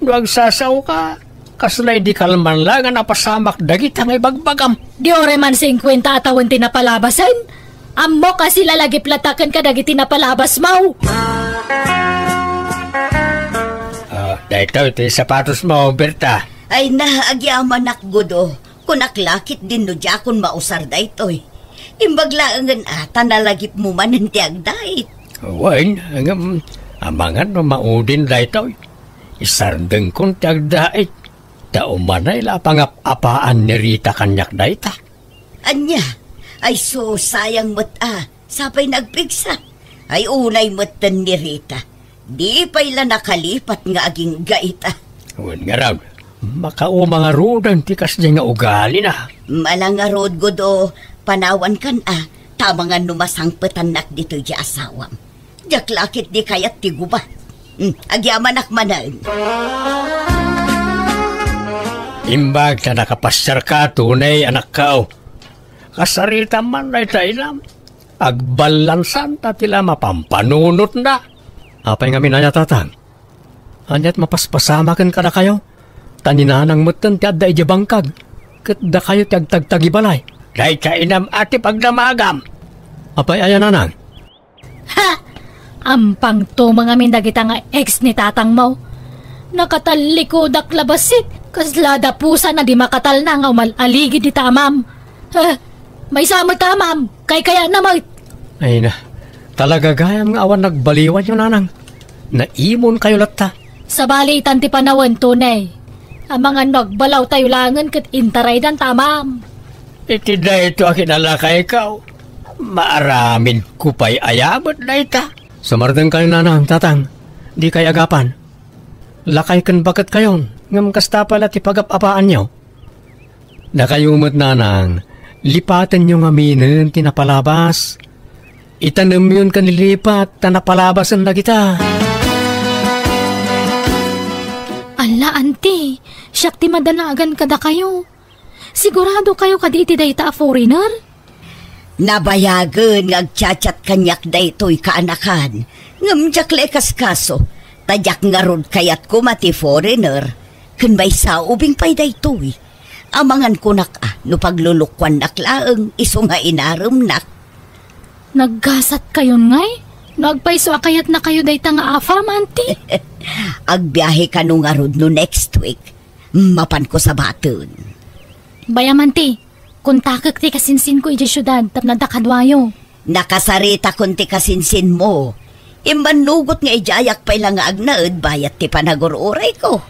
No agsasaoka, kasla idi kalman la nga napasamak dagita nga ibagbagam. Di uray man singkuenta a tawen ti napalabasen? Ammok a silalagip latta ken kadagiti napalabasmo. Ah, daytoy ti sapatosmo, Berta. Ay na, agyamanak, Gudo. Kunak la ketdin no diakon mausar daytoy. Imbag laengen a ta nalagipmo manen ti agdait. Wen, ngem, amangan no maudin daytoy. Isardengkon ti agdait. Ta umanay la a pangap-apaan ni Rita kaniak dayta. Ania? Ay sus, sayang met a. Sapay nagpigsa. Ay, unay metten ni Rita. Di pay la nakalipat nga agingga ita. Wen ngarud, makauma ngaruden ti kasdi nga ugalina. Mala ngarud, Gudo, panawankan a, ta amangan no masangpetannak ditoy ti asawam. Diak la ketdi kayat ti gubat. Hmm, agyamanak manen. Imbag ta nakapasiarka, tunay, anakko. Kasaritam man dayta inam. Agballansanta ti la mapampanunotna. Apay ngamin aya, tatang? Aniat mapaspasamaken kadakayo? Ta ni nanang metten ti adda idiay bangkag, ket dakayo ti agtagtagibalay. Dayta inam a ti pagdamagam. Apay aya, nanang? Ha! Ampang tumeng amin dagita nga ex ni tatangmo. Nakatalikodak la bassit, kasla dapusan a di makatalna nga umal-aligid dita amam. Eh, maysa met ta amam, kaykayatna met. Ay na, talaga gayam nga awan nagbaliwanyo, nanang. Naimonkayo latta. Sabali itan ti panawen, tunay. Amangan no agbalaw tayo langen ket intaraydan ta amam. Iti dayto a kinalakaykaw, maaramidko pay aya met dayta? Sumardengkayo, nanang, tatang, dikay agapan. Lakay ken baketkayon, ngem kasta pay la ti pagap-apaanyo. Dakayo met, nanang, lipatenyo ngaminen ti napalabas. Itanemyon ken ilipat ta napalabasen dagita. Alla, anti, siak ti madanagan kadakayo. Sigurado kayo kadi iti dayta a foreigner? Nabayagen nga agchat-chat kaniak daytoy kaanakan, ngem diak la ikaskaso, ta diak ngarud kayat koma ti foreigner, ken maysa ubing pay daytoy. Amangan kunak a, no paglulukuannak laeng, isu nga inaremnak. Naggasat kayon ngay? No agpayso a kayatna kayo dayta nga afam, anti? Agbiahe kano ngarud no next week. Mapanko sabaten. Bay-am, anti, kontakek ti kasinsinko idiay siudad tapno adda kaduayo. Nakasaritakon ti kasinsinmo. Immannugot nga idiayak pay la nga agnaed bayat ti panagur-urayko.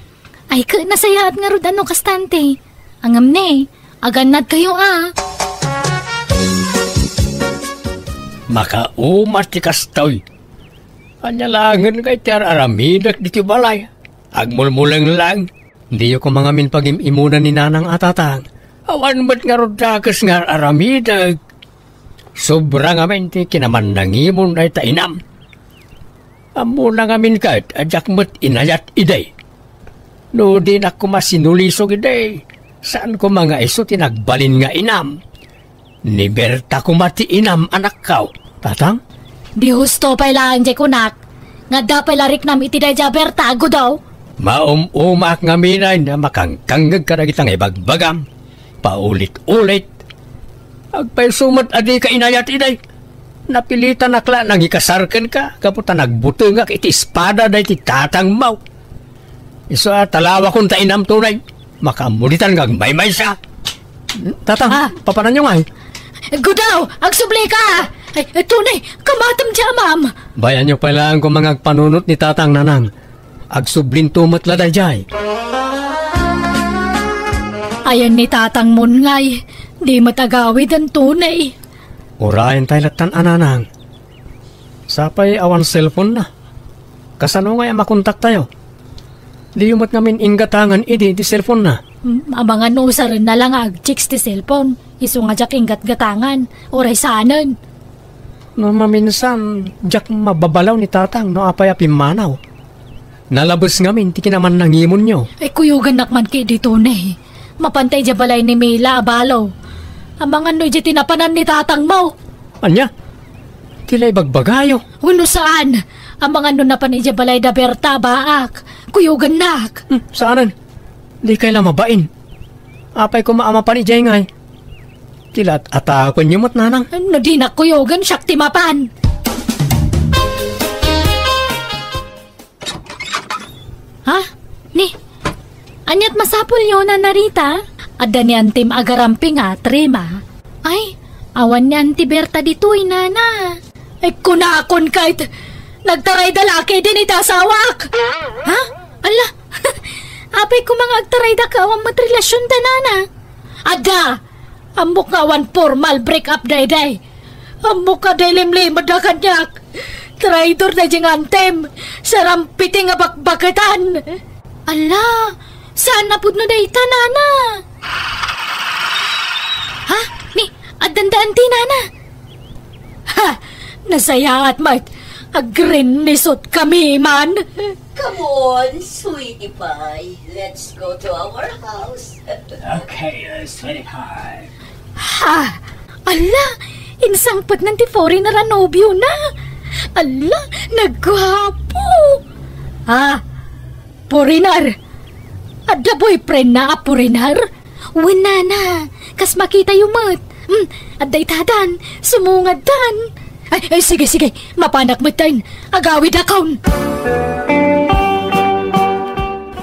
Ay, ket nasayaat ngarud a no kasta, anti. Ngem ne, agannadkayo a. Makauma ti kastoy. Ania laengen ngay ti ar-aramidek ditoy balay? Agmulmuleng lang. Diyo koma ngamin pagim-imunan ni nanang a tatang. Awan met ngarud dakes nga ar-aramidek. Sobra ngamin ti kinamannangimon dayta inam. Ammona ngamin ket a diak met inayat idi. No dinak koma sinulisog idi, saan koma nga isu ti nagbalin nga inam. Ni Berta koma ti inam, anakko. Tatang? Di husto pay laeng diay kunak. Nga adda pay la riknam iti daydiay a Berta, Gudaw? Maum-umaak ngamin a makangkangngeg kadagita nga ibagbagam. Paulit-ulit. Agpayso met a dika inayat idi. Napilitanak la nangikasar kenka gapu ta nagbutengak iti espada daydi tatangmo. Isu a talawakon ta inam tunay. Makaammo ditan nga agmaymaysa. Tatang, Ah. papananyo ngay? Gudaw, agsublika! Ay, ay, tunay, kamatem diay amam. Bayanyo pay laeng koma nga agpanunot ni Tatang, Nanang. Agsublinto met la daydiay. Ayan ni Tatangmon ngay, di met agawiden tunay. Urayen tay lattan a Nanang. Sapay awan cellphone na. Kasano ngay a makontaktayo? Diyo met ngamin inggatangan idi ti cellphone na. Hmm, amangan no usarenna la nga agchicks ti cellphone. Isu nga diak inggatgatangan. Uray saanen. No maminsan, diak mababalaw ni Tatang no apay a pimmanaw. Nalabes ngamin ti kinamannangimonyo. Ay, kuyogannak man kadi, Tony. Mapanta idiay balay ni Mila a balo. Amangan no idiay ti napanan ni Tatangmo. Ania? Ti la ibagbagayo? Wenno saan? Amangan no napan idiay balay da Berta a baak. Kuyogannak. Hmm, saanen? Dikay la mabain. Apay koma a mapan idiay ngay? Ti la at-atakenyo met, Nanang. No dinak kuyogen, siak ti mapan. Ha? Ni, ania't masapulyo, Nana Rita? Adda ni Antim agarampingat, Rima. Ay, awan ni Anti Berta ditoy, Nana. Ay, kunakon kayt, nagtarayda la ketdin iti asawak. Ha? Ala, apay koma nga agtarayda ket awan met relasionda, Nana? Adda! Ammok nga awan formal break-up daydiay. Ammok a daydiay limlimed a kaniak. Traidor daydiay nga Antim. Sarampiti nga bakbaketan. Ala, saan a pudno dayta, Nana? Ha? Ni, addanda Anti, Nana? Ha! Nasayaat met. Agrinnisot kami man. Come on, sweetie pie. Let's go to our house. Okay, uh, sweetie pie. Ha! Ala! Insangpetnan ti foreigner a nobiona. Ala! Nagguapo! Ah! Foreigner! Adda boyfriendna a foreigner? Wen, Nana, kas makitayo met. Hmm, adda itadan, sumungaddan. Ay, ay, sige, sige, mapanak metten. Agawidakon.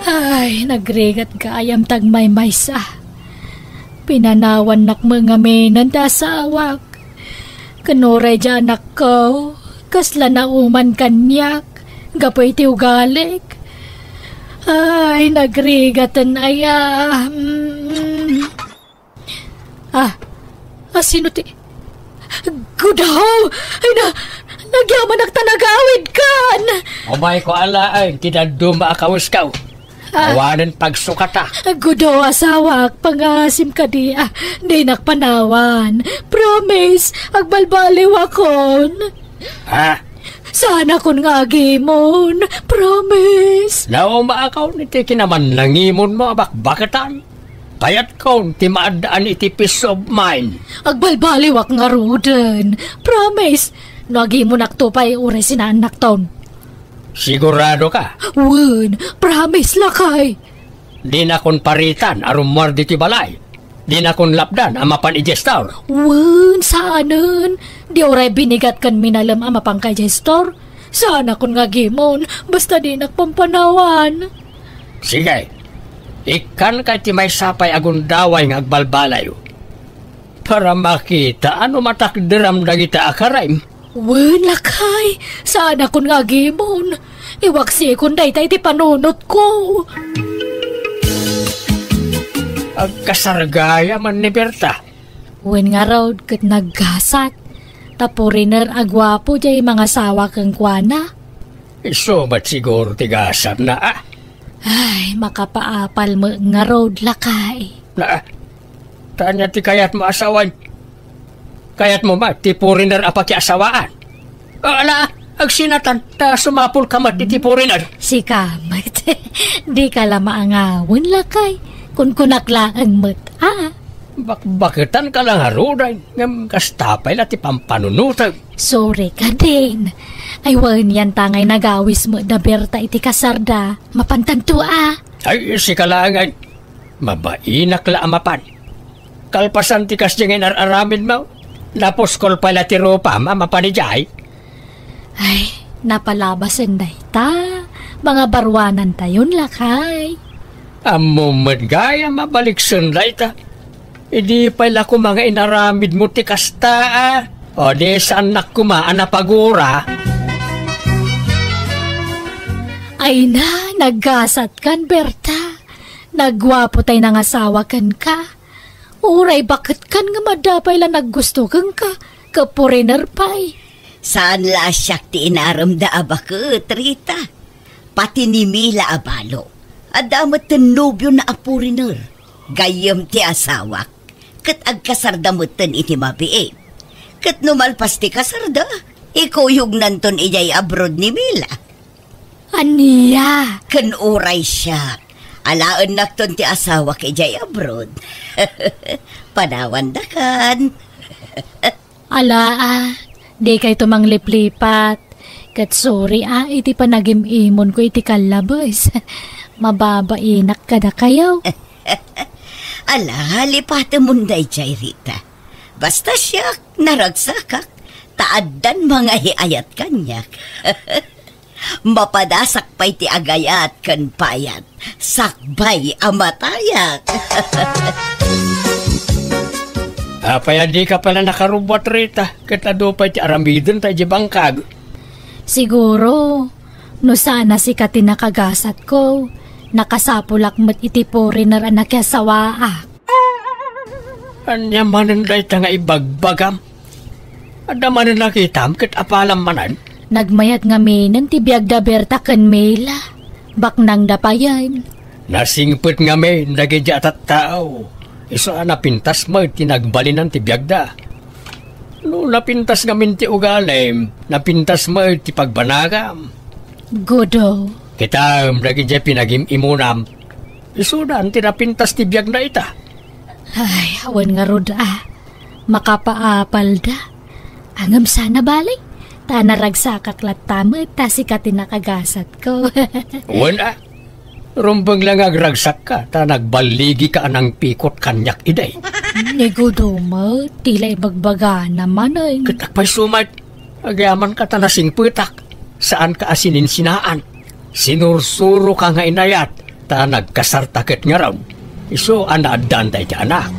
Ay, nagrigat gayam ta agmaymaysa. Pinanawannak met ngamin ti asawak. Ken uray diay anakko, kasla nauman kaniak, gapu iti ugalik. Ay, nagrigaten aya. Mm. Ah, ah, sino ti, Gudaw! Ay na, nagyamanak ta nagawidkan! Umayko alaen ti dadduma a kawesko. Ah. Awanen pagsukata. Gudo, asawak, pangaasim kadi. Ah, dinak panawan. Promise, agbalbaliwakon. Ha? Saanakon nga agimon. Promise. Naumaakon iti kinamannangimonmo a bakbaketan. Kayatkon ti maaddaan iti peace of mind. Agbalbaliwak ngaruden. Promise. No agimonakto pay, uray sinaannakton. Sigurado ka? Wen, promise, lakay. Dinakon paritan a rummuar ditoy balay. Dinakon lapdan a mapan idiay store. Wen, saanen. Di uray binigat ken minalem a mapanka idiay store. Saanakon nga agimon, basta dinak pampanawan. Sige. Ikkanka iti maysa pay a gundaway nga agbalbalayo. Para makita no matakderam dagita a karem. Wen, lakay, saanakon nga agimon. Iwaksikon dayta iti panunotko. Agkasargaya man ni Berta. Wen ngarud ket naggasat. Ta foreigner a guapo diay mangasawa kenkuana. Isu met siguro ti gasatna, ah. Ay, makapaapal met ngarud, lakay. Na, Ta ania ti kayatmo a sawen? Kayatmo met ti foreigner a pakiasawaan? Ala, agsinatan, ta sumapulka met iti foreigner. Sika met. Dika la maangawen, lakay. Kunkunak laeng met, a. Bakbaketanka la ngaruden, ngem kasta pay la ti pampanunotem. Sorry ka din. Ay, wen, yan ta ngay nagawis met da Berta iti kasarda. Mapantanto, a. Ay, sika laengen. Mabainak la a mapan. Kalpasan ti kasdi nga inar-aramidmo, napuskol pay la ti rupam a mapan idiay. Ay, napalabasen dayta. Mangabaruanantayon, lakay. Ammom met gayam a baliksen dayta. Idi pay la koma nga inaramidmo ti kasta, a. O di, saannak koma a napagura. Ay na, naggasatkan, Berta. Nagguapo tay nangasawa kenka. Uray baketkan nga madda pay la naggusto kenka, ket foreigner pay. Saan la a siak ti inaremda a baket, Rita. Pati ni Mila a balo, adda metten nobiona a foreigner. Gayyem ti asawak, ket agkasarda metten iti mabiit. Ket no malpas ti kasarda, ikuyognanton idiay abroad ni Mila. Ania? Ken uray siak, alaennakton ti asawak idiay abroad. Panawandakan. Ala, a, dikayto mangliplipat. Ket sorry, a, iti panagim-imonko iti kallabes. Mababainak kadakayo. Ala, lipatemon daydiay, Rita. Basta siak, naragsakak, ta addan mangaay-ayat kaniak. Mapadasak pay ti agayat ken payat, sakbay a matayak. Apay a dika pay la nakarubbuat, Rita, ket adu pay ti aramidenta idiay bangkag? Siguro, no saan a sika ti nakagasatko, nakasapulak met iti foreigner a nakiasawaak. Ania manen dayta nga ibagbagam? Adda manen nakitam ket apalam manen? Nagmayat ngaminen ti biag da Berta ken Mila. Baknangda payen. Nasingpet ngamin dagiti a tattao. Isu a napintas met ti nagbalinan ti biagda. No napintas ngamin ti ugalim, napintas met ti pagbanagam. Gudo. Kitam dagiti pinagim-imunam. Isudan ti napintas ti biagna ita. Ay, awan ngarud a. Makapaapalda. Ngem saan a bale. Ta naragsakak latta met ta sika ti nakagasatko. Wen a. Rumbeng la nga agragsakka ta nagballigika a nangpikot kaniak idi. Ni Gudo met, ti la ibagbagana manen. Ket apay sumat. Agyamanka ta nasingpetak. Saanka a sininsinaan. Sinursuroka nga inayat, ta nagkasarta ket ngarud. Isu a naaddan daydi anak.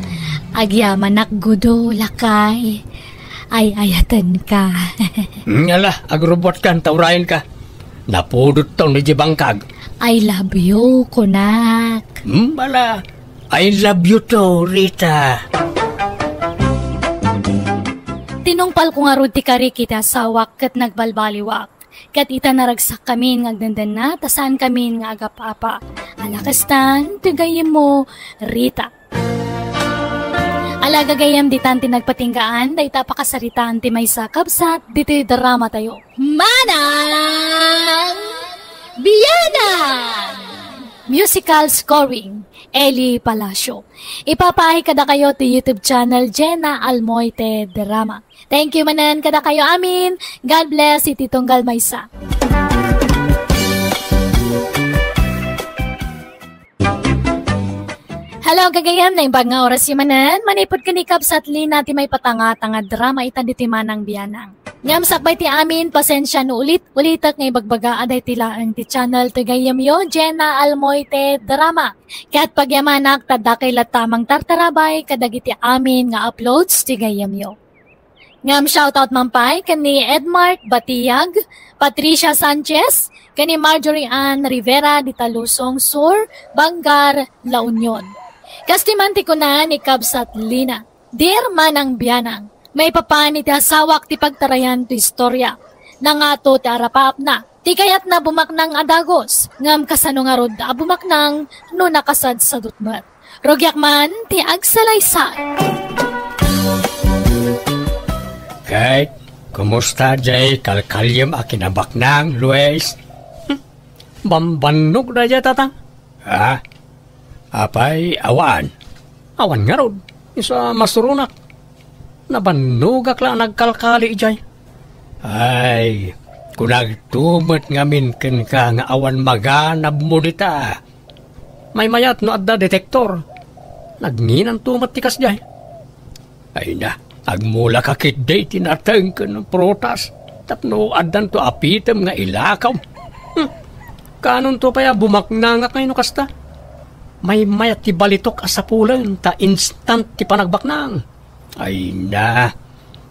Agyamanak, Gudo, lakay. Ay-ayatenka. Hmm, ala, agrubbuatkan ta urayenka. Napudotton idiay bangkag. I love you, kunak. Hmm, ala, I love you too, Rita. Tinungpalko ngarud ti karik iti asawak ket nagbalbaliwak. Ket ita naragsakkamin nga agdendenna, ta saankamin nga agapa-apa. Ala kastan, ti gayyemmo, Rita. Ala gagayyem, ditan ti nagpatinggaan, dayta a pakasaritaan ti maysa a kabsat, ditoy dramatayo. Manang Bianang! Musical scoring, Eli Palacio. Ipapaay kadakayo ti YouTube channel Jenna Almoite Drama. Thank you manen kadakayo amin. God bless iti tunggal maysa. Hello, gagayyem, naimbag nga oras yu manen. Manipud ken ni Kabsat Lina ti maipatangtang a drama ita ditoy Manang Bianang. Ngem sakbay ti amin, pasensia no ulit-ulitek nga ibagbaga a daytoy laeng ti channel ti gayyemyo, Jenna Almoite Drama. Ket pagyamanak ta dakay latta a mangtartarabay kadagiti amin nga uploads ti gayyemyo. Ngem shoutout man pay ken ni Edmark Batiag, Patricia Sanchez, ken ni Marjorie Ann Rivera di Talusong Sur, Bangar, La Union. Kas di man ti kuna ni Kabsat Lina, "Dear Manang Bianang, maipapan iti asawak ti pagtarayan to istorya. Nangato ti arapaapna. Ti kayatna bumaknang a dagus, ngem kasano ngarud a bumaknang no nakasadsadut met? Rugiak man ti agsalaysay. Kay, kumusta jay kalkaliem a kinabaknang, Luis? Hmm, bambannog daydiay, Tatang. Ha? Apay, awan? Awan ngarud. Isu a masuronak. Nabannogak la a nagkalkali idiay. Ay, kunagto met ngamin kenka nga awan maganabmo dita. Maymayat no adda detektor. Nagnginanto met ti kasdiay. Ay na, agmulaka ketdi ti nateng ken prutas tapno addanto a pitem nga ilakaw. Hmm. Kaanonto pay a bumaknangak ngay no kasta? Maymayat ti balitok a sapulen ta instant ti panagbaknang. Ay na,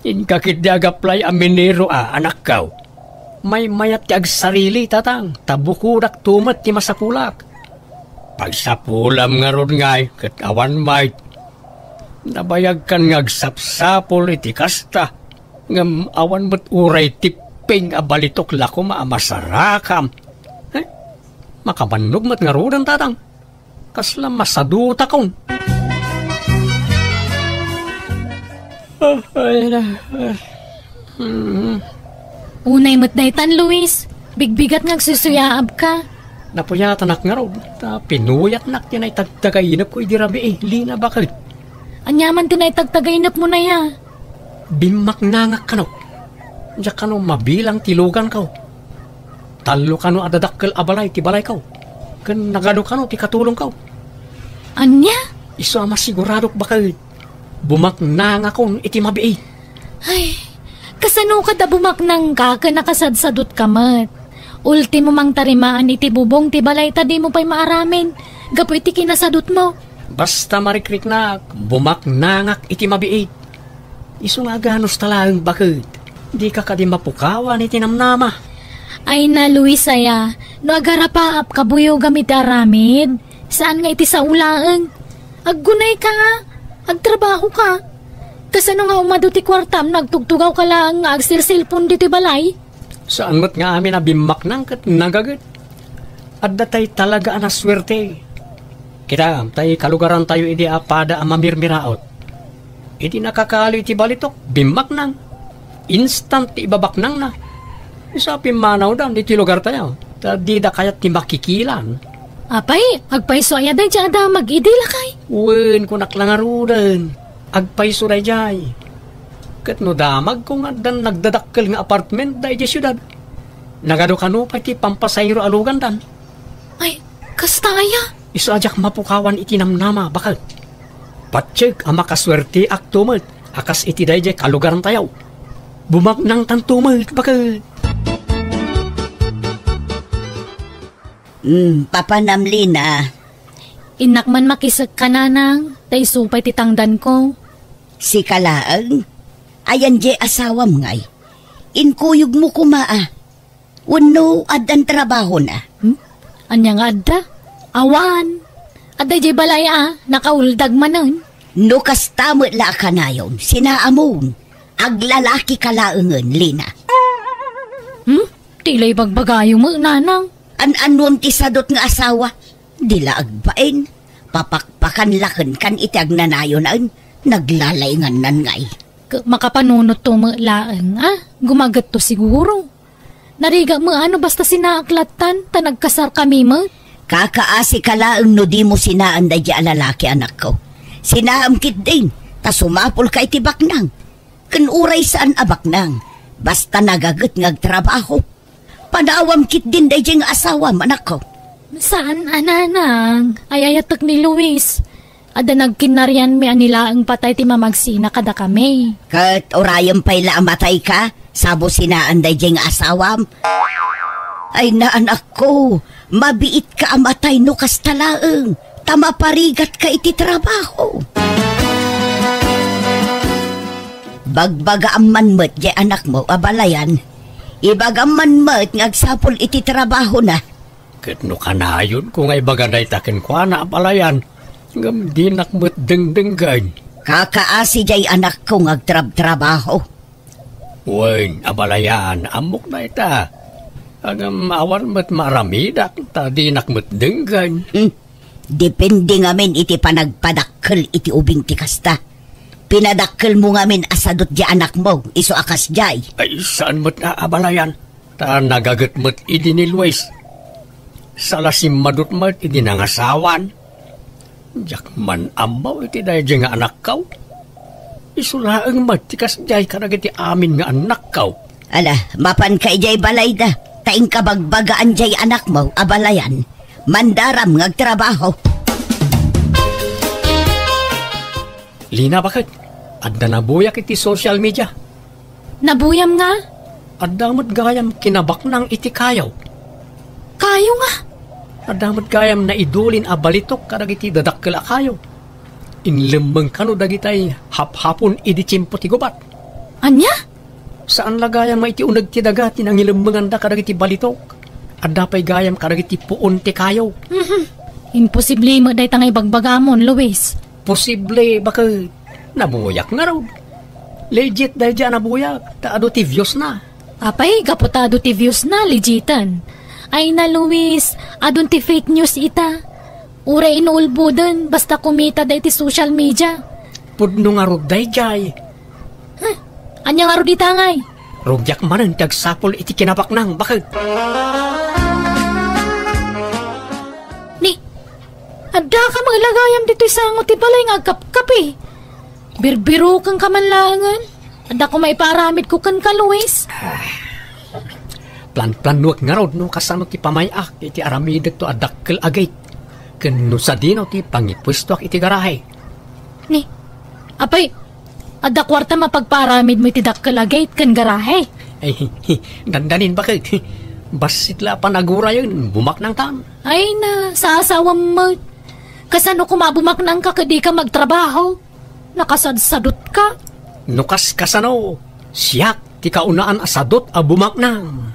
inka ketdi agaplay a minero a, anakko. Maymayat ti agsarili, Tatang, ta bukodakto met ti masapulak. Pagsapulam ngarud ngay ket awan met. Nabayagkan nga agsapsapul iti kasta, ngem awan met uray tipping a balitok la koma a masarakam. Eh, makabannog met ngaruden, Tatang. Kasla masadutakon. Ah, ay, na, ah. Mm. Unay met daytan, Luis. Bigbigat nga agsusuyaabka. Napuyatanak ngarud, ta pinuyatnak ti naitagtagainepko idi rabii, Lina, baket. Ania man ti naitagtagainepmo, naya? Bimmaknangak kano. Diak kano mabilang ti luganko. Tallo kano a dadakkel a balay ti balayko. Ken nagadu kano ti katulongko. Ania? Isu a masiguradok baket. Bumaknangakon iti mabiit. Ay, kasano kada bumaknangka ken nakasadsadutka met? Ultimo mangtarimaan iti bubong ti balay ta dimo pay maaramen gapu iti kinasadutmo. Basta marikriknak, bumaknangak iti mabiit. Isu nga aganus ta laeng baket, dika kadi mapukawan iti namnama. Ay na, Luis aya, no agarapaap kabuyogam iti aramid, saan nga iti sao laeng. Aggunay ka nga, agtrabaho ka. Kasano nga umadu ti kuartam no agtugtugaw ka laeng nga agsilsilpon ditoy balay? Saan met nga amin a bimmaknang ket nagaget. Adda tay talaga a nasuerte. Kita, tay kalugarantayo idi a pada a mamirmiraot. Idi nakakali ti balitok, bimmaknang. Instant ti ibabaknangna. Isu a pimmanawdan iti lugartayo, ta dida kayat ti makikilan. Apay, agpayso aya daydiay a damag idi, lakay? Wen, kunak la ngaruden. Agpayso daydiay. Ket no damagko nga addan nagdadakkel nga apartment daydiay siudad, nagadu kano pay ti pampasahero a lugandan. Ay, kasta aya? Isu a diak mapukawan iti namnama, baket. Patiek a makasuerteakto met a kas iti daydiay kalugarantayo. Bumaknangtanto met, baket. Hmm, papanam, Lina. Innak man makisek ka, nanang, ta isu pay ti tangdanko. Sika laeng? Ayan diay asawam ngay? Inkuyogmo koma a. Wenno addan trabahona? Hmm? Ania nga adda? Awan. Adda diay balay a, nakauldag manen. No kasta met la a kanayon, sinaamon. Aglalaki ka laengen, Lina. Hmm? Ti la ibagbagayo met, nanang. An-anuem ti sadot nga asawa? Di la agbain. Papakpakan la kenkan iti agnanayonan. Naglalaingannan ngay. Ket makapanunotto met laeng, a? Gumagetto siguro. Narigat met a no basta sinaak lattan, ta nagkasarkami met. Kakaasi ka laeng no dimo sinaan daydiay a lalaki, anakko. Sinaam ketdin, ta sumapulka iti baknang. Ken uray saan a baknang, basta nagaget nga agtrabaho. Panawam ketdin daydiay nga asawam, anakko. Saan a, nanang, ay-ayatek ni Luis. Adda nagkinnarianmi a ni laeng patay ti mamagsina kadakami. Ket urayem pay la a matayka, sabo sinaan daydiay nga asawam. Ay na, anakko, mabiitka a matay no kasta laeng, ta maparigatka iti trabaho. Bagbagaam man met diay anakmo a balayan. Ibagam man met nga agsapul iti trabahona. Ket no kanayonko nga ibaga dayta kenkuana a balayan, ngem dinak met dengdenggen. Kakaasi diay anakko nga agtrabtrabaho. Wen, a balayan, ammok dayta. Ngem awan met maaramidak, ta dinak met denggen. Hmm. Depende ngamin iti panagpadakkel iti ubing ti kasta. Pinadakkelmo ngamin a sadot diay anakmo, isu a kasdiay. Ay, saan met nga abalayan? Ta nagaget met idi ni Luis. Sala simmadut met idi nangasawan. Diak man ammo iti daydiay nga anakko. Isu laeng met ti kasdiay kadagiti amin nga annakko. Ala, mapanka idiay balayda, ta inka bagbagaan diay anakmo a balayan. Mandaram nga agtrabaho. Lina, baket, adda nabuyak iti social media. Nabuyam nga? Adda met gayam kinabaknang iti kayo. Kayo nga? Adda met gayam naidulin a balitok kadagiti dadakkel a kayo. Inlemmeng kano dagitay haphapon idi tiempo ti gubat. Ania? Saan la gayam nga iti uneg ti daga ti nangilemmenganda kadagiti balitok. Adda pay gayam kadagiti puon ti kayo. Mhm. Imposible met dayta nga ibagbagamon, Luis. Posible, baket. Nabuyak ngarud. Legit daydiay a nabuyak, ta adu ti viewsna. Apay, gapu ta adu ti viewsna, legiten. Ay na, Luis, adun ti fake news ita. Uray inuulboden, basta kumita dayta iti social media. Pudno ngarud daydiay. Huh, ania ngarud ita ngay? Rugiak manen ti agsapul iti kinabaknang, baket. Ni, adda ka met la gayam ditoy sango ti balay nga agkapkapi. Birbirokenka man laengen. Adda koma ipaaramidko kenka, Luis. Planplanuek ngarud no kasano ti pamay-ak iti aramidekto a dakkel a gate, ken no sadino ti pangipuestoak iti garahe. Ni, apay, adda kuarta mapagpaaramidmo iti dakkel a gate ken garahe? Ay, dandanin, baket. Bassit la a panagurayen, bumaknangtan. Ay na, sasawam met. Kasano koma bumaknangka ket dika magtrabaho? Nakasadsadutka? No kas kasano, siak ti kaunaan a sadut a bumaknang.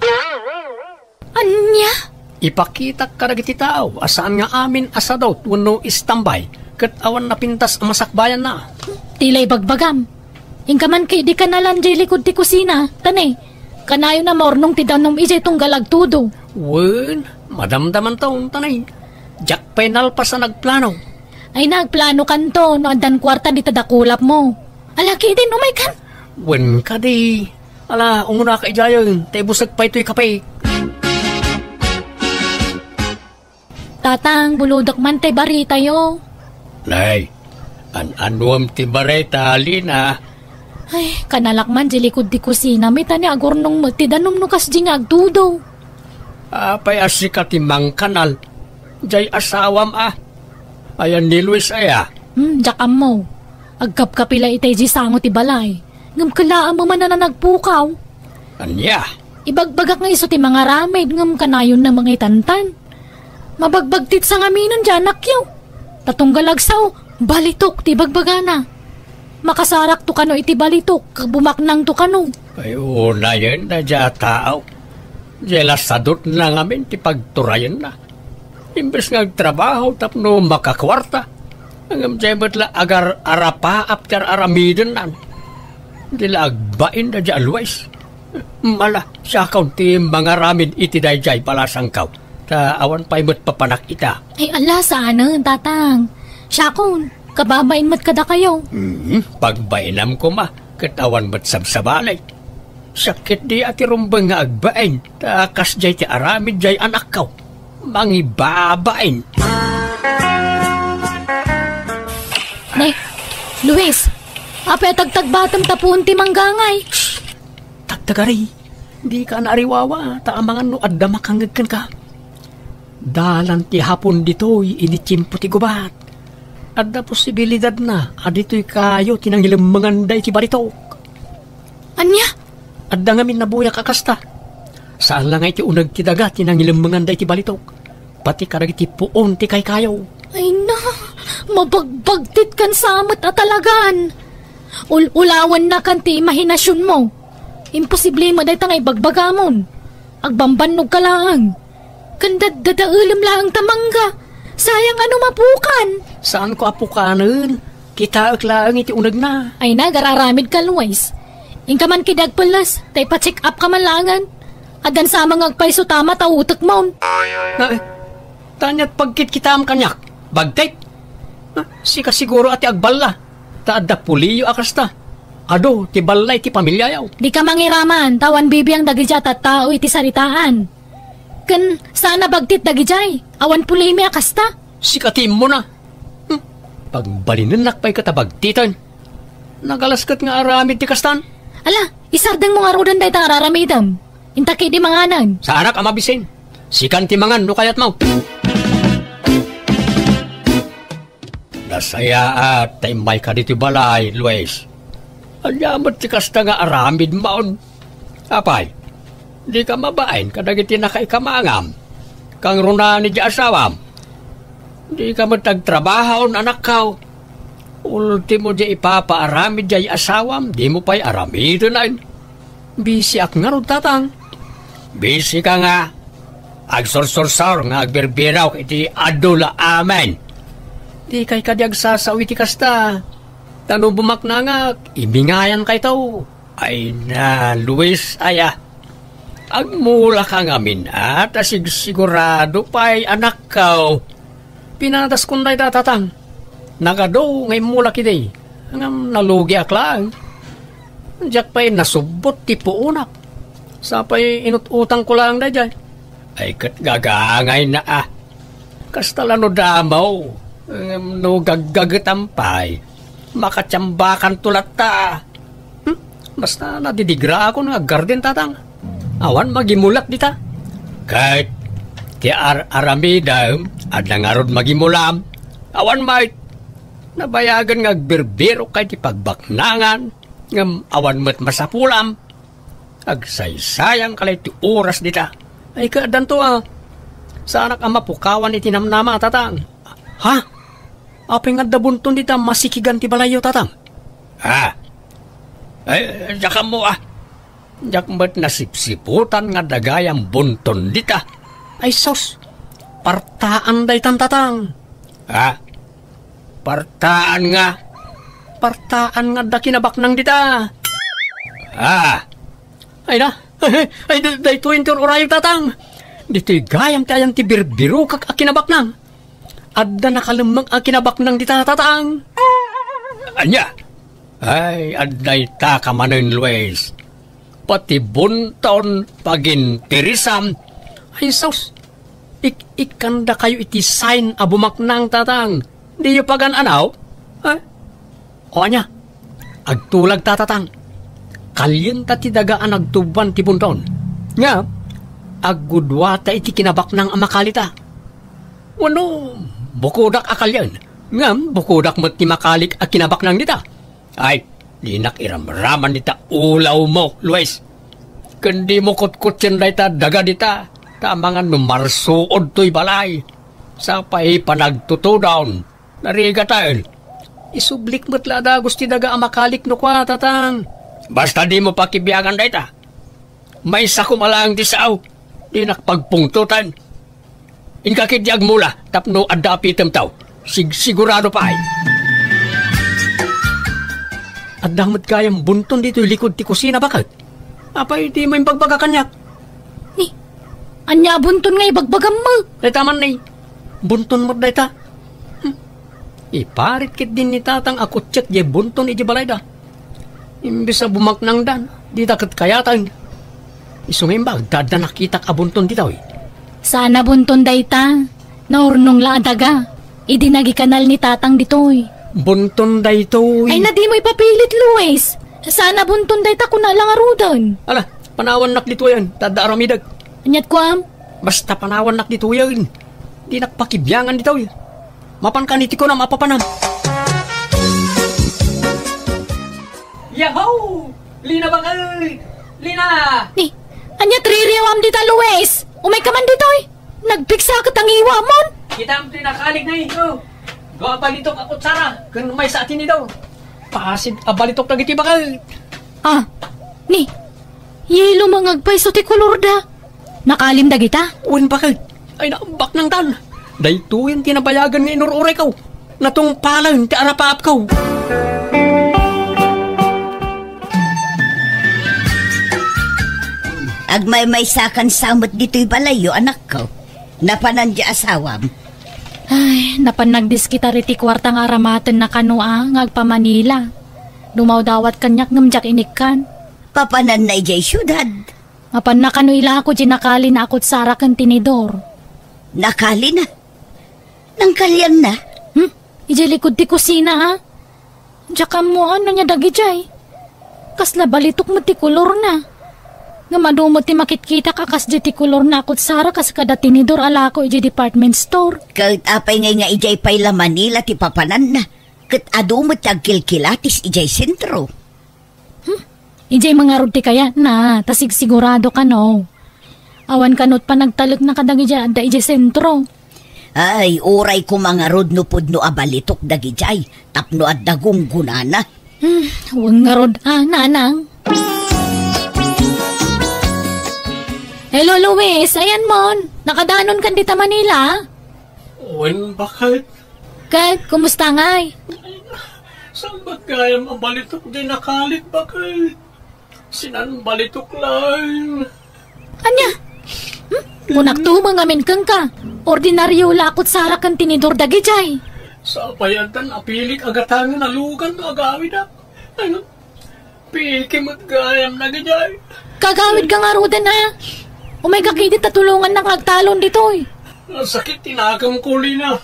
Ania? Ipakitak kadagiti tao a saan nga amin a sadut wenno istambay ket awan napintas a masakbayanna. Ti la ibagbagam. Inka man ket idi kanalan diay likud ti kusina, ta ne, kanayon a maurnong ti danum idiay tunggal agtudo. Wen, madamdamanton, ta ne, diak pay nalpas a nagplano. Ay, nagplanokanto no addan kuarta dita dakulapmo. Ala, kidin, umaykan. Wen kadi. Ala, umunaka idiayen, ta ibusek pay toy kape. Tatang, bulodek man tay baritayo. Nay, an-anuem ti barita, Lina? Ay, kanalak man di likud ti kusina, met ta ni agurnong met ti danum no kasdi nga agtudo. Apay a sika ti mangkanal? Diay asawam a. Ayan ni Luis aya? Hmm, diak ammo. Agkapkapi la itay di sango ti balay. Ngem kellaeng manen a nagpukaw. Ania? Ibagbagak nga isu ti mangaramid ngem kanayonna mangaitantan. Mabagbagtit sa ngaminen di anakyo. Ta tunggal agsao, balitok ti ibagbagana. Makasarakto kano iti balitok, ket bumaknangto kano. Ay, unayen daydiay a tao. Diay la sadutna ngamin ti pagturayenna. Imbes nga agtrabaho tapno makakuarta, ngem diay met la agar-arapaap ti ar-aramidennan. Di la agbain daydiay a Luis. Mala, siakon ti mangaramid iti daydiay balasangko. Ta awan pay met papanak ita. Ay, ala, saanen, Tatang. Siakon, kababain met kadakayo. Mhm, pagbainam koma, ket awan met sabsabali. Sakit di a ti rumbeng nga agbain, ta kasdiay ti aramid diay anakko. Mangibabain. Ne, Luis, apay a tagtagbatem ta puon ti manggangay? Shh! Tagtagari, dika naariwawa, ta amangan no adda makangngeg kenka. Dalan ti hapon ditoy idi tiempo ti gubat. Adda posibilidadna a ditoy kayo ti nangilemmenganda iti balitok. Ania? Adda ngamin nabuyak a kasta. Saan la nga iti uneg ti daga ti nangilemmenganda iti balitok. Pati kadagiti puon ti kaykayo. Ay na, mabagbagtitkan sa met a talagan. Ul-ulawannakan ti imahinasionmo. Imposible met dayta nga ibagbagamon. Agbambannogka laeng. Ken daddadaelem laeng ta mangga. Sayang a no mapukan. Saanko a pukanen. Kitaek laeng iti unegna. Ay na, agar-aramidka, Luis. Inka man kadi agpelles, ta ipa-check up ka man laengen. Addan sa nga agpayso ta mata utekmon. Ay, ta aniat pagkitkitaam kaniak? Bagtit? Ah, sika siguro a ti agballa. Ta adda puliyo a kasta. Adu ti balla iti pamiliayo. Dika mangiraman, ta awan bibiang dagiti a tattao iti saritaan. Ken saan a bagtit dagidiay, awan pulimi a kasta. Sika ti immuna. Hmm. Pagbalinennak pay ket a bagtiten. Nagalas ket nga aramid ti kastan. Ala, isardengmo ngaruden dayta nga ar-aramidem. Inta ketdi manganen. Saanak a mabisin. Sikan ti mangan no kayatmo. Nasayaat ta immayka ditoy balay, Luis. Ania met ti kasta nga aramidmon? Apay, dika mabain kadagiti nakaikamangam? Kangrunaan idiay asawam? Dika met agtrabaho, anakko. Ultimo, diay ipapaaramid diay asawam, dimo pay aramiden. Bisiak ngarud, tatang. Bisika nga. Agsursursor nga agbirbirok iti adu la amin. Dikay kadi agsasao iti kasta. Ta no bumaknangak, ibingayan kayto. Ay na, Luis, aya. Agmulaka ngamin, a, ta sigsigurado pay, anakko. Pinadaskon dayta, tatang. Nagadu nga immulak idi. Ngem nalugiak laeng. Diak pay nasubbot ti puonak. Sapay inut-utangko laeng daydiay. Ay, ket gagangayna, a. Kasta la no damo. Ngem no gaggagetam pay, makatiambakanto latta. Hmm? Basta nadidigraakon nga aggarden, tatang. Awan magimulak dita. Ket ti ar-aramidem, adda ngarud magimulam. Awan met. Nabayagen nga agbirbirok kay ti pagbaknangan, ngem awan met masapulam. Agsaysayangka lay ti oras dita. Ay, kadanto, a. Saanak a mapukawan iti namnama, tatang. Ha? Apay nga adda bunton dita masikigan ti balayyo, tatang? Ha? Ay, diak ammo, a. Diak met nasipsiputan nga adda gayam bunton dita. Ay, sus. Partaan daytan, tatang. Ha? Partaan nga. Partaan nga adda kinabaknang dita. Ah. Ay na. Ay, da-, daytoy ti ur-urayog, tatang. Ditoy gayam ti ayan ti birbirokak a kinabaknang. Adda nakalemmeng a kinabaknang dita, tatang. Ania? Ay, adda ita ka manen, Luis. Pati bunton pagintirisam. Ay, sus! Ik-, ikkandakayo iti sign a bumaknang, tatang. Diyo pagan-anaw? Ha? O ania? Agtulag ta, tatang. Kalienta ti daga a nagtuboan ti bunton. Nga, aggudua ta iti kinabaknang a makalita. Wenno, bukodak a kalien. Ngem, bukodak met ti makalik a kinabaknang dita. Ay, dinak iramraman dita ulawmo, Luis. Ken dimo kutkutten dayta daga dita, ta amangan no marsuod toy balay. Sapay panagtutudon, narigaten. Isublik met la a dagus ti daga a makalik no kua, tatang. Basta dimo pakibiangan dayta. Maysa koma laeng ti sao, dinak pagpungtotan. Inka ketdi agmula tapno adda apitemtaw. Sigsigurado pay. Adda met gayam bunton ditoy likud ti kusina, baket. Apay ti maimbagbaga kaniak? Ni, ania a bunton nga ibagbagam? Dayta man ni, bunton met dayta. Hmm. Iparit ketdin ni tatang a kutsiek diay bunton idiay balayda. Imbes a bumaknangdan, dita ket kayatan. Isu nga imbag ta adda nakitak a bunton ditoy. Saan a bunton dayta? Naurnong la a daga. Idi nagikanal ni tatang ditoy. Bunton daytoy. Ay, na dimo ipapilit, Luis. Saan a bunton dayta, kuna la ngaruden. Ala, panawannak ditoyen, ta adda aramidek. Aniat kuam? Basta panawannak ditoyen. Dinak pakibiangan ditoy. Mapanka ni ti kunam a papanam. Yahoo! Lina, baket! Lina! Ni, ania ti ririwam dita, Luis? Umayka man ditoy. Nagpigsa ket a ngiwamon. Kitam ti nakalikna, eh. O. Dua a balitok a kutsara ken maysa a tinidor. Pasid a balitok dagiti, baket. Ah, ni, yelo met nga agpayso ti kolorda. Nakalim dagita? Wen, baket. Ay, naambaknangtan. Daytoyen ti nabayagen nga inur-urayko. Natungpalen ti arapaapko. Agmaymaysakan sa met ditoy balayyo, anakko. Napanan diay asawam. Ay, napan nagdiskitar iti kuarta nga aramatenna kano a nga agpa-Manila. Dumawdawat kaniak ngem diak inikkan. Papananna idiay siudad. Mapanna kano ilako diay nakalina a kutsara ken tinidor. Nakalina? Nangkalianna? Hmm? Idiay likod ti kusina, a? Diak ammoan no ania dagidiay. Kasla balitok met ti kolorna. Ngem adu met ti makitkitak a kasdiay ti kolorna a kutsara kas kada tinidor a lako idiay department store. Ket apay ngay nga idiay pay la Manila ti papananna? Ket adu met ti agkilkilatis idiay sentro. Hmm? Idiay mangarud ti kayatna, ta sigsigurado kano. Awan kano ti panagtalekna kadagiti adda idiay sentro. Ay, uray koma ngarud no pudno a balitok dagidiay tapno adda gunggonana. Hmm, wen ngarud a, nanang. Hello, Luis. Ayanmon. Nakadanonkan dita Manila? Wen, baket. Ket, kumusta ngay? Saan met gayam a balitok diay nakalit, baket? Sinan balitok laeng. Ania? Hmm? Kunakto met ngamin kenka. Ordinario la a kutsara ken tinidor dagidiay. Sapay addan apilik a gatangen a lugan no agawidak. Ay, no? Piki met gayam dagidiay. Kagawidka ngaruden, a? Umayka ketdi ta tulongannak nga agtalon ditoy. Nasakit ti nakemko, Lina.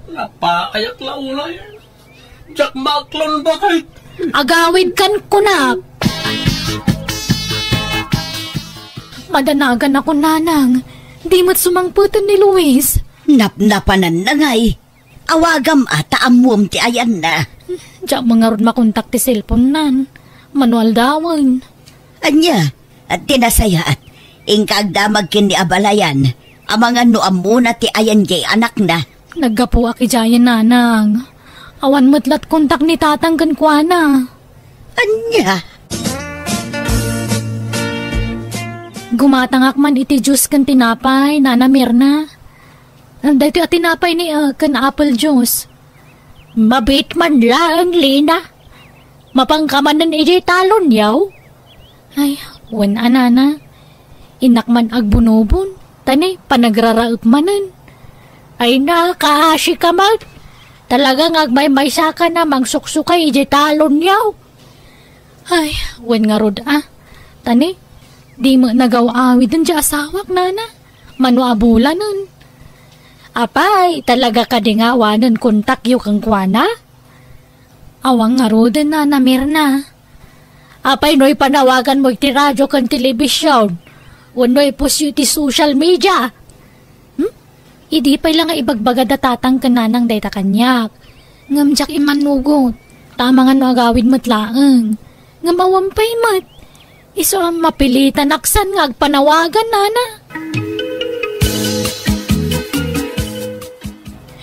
Napaayak la unay. Diak maaklon, baket. Agawidkan kunak. Madanaganakon, nanang. Di met sumangpeten ni Luis. Napnapananna ngay. Awagam a ta ammuem ti ayanna. Diak met ngarud makontak ti cellphone-nan. Mano aldawen. Ania? Ti nasayaat, inka agdamag ken ni abalayan, amangan no ammona ti ayan diay anakna. Naggapuak idiayen, nanang. Awan met la ti kontak ni tatang kenkuana. Ania? Gumatangak man iti juice ken tinapay, Nana Mirna. Daytoy a tinapay ni, ah, ken apple juice. Mabiit man laeng, Lina. Mapanka manen idiay talon, yaw? Ay, wen a, nana. Innak man agbunobon, ta ni panagraraep manen. Ay, nakaasika met. Talaga nga agmaymaysaka a mangsuksukay idiay talon, yaw? Ay, wen ngarud a. Ta ni, di met nagaw-awiden diay asawak, nana. Mano a bulanen. Apay, talaga kadi nga awanen kontakyo kenkuana? Awan ngaruden, Nana Mirna. Apay no ipanawaganmo iti radio ken telebision? Wenno ipusyo iti social media? Hmm? Idi pay la nga ibagbaga da tatang ken nanang dayta kaniak. Ngem diak immanugot. Ta amangan no agawid met laeng. Ngem awan pay met. Isu a mapilitan aksan nga agpanawagan, nana.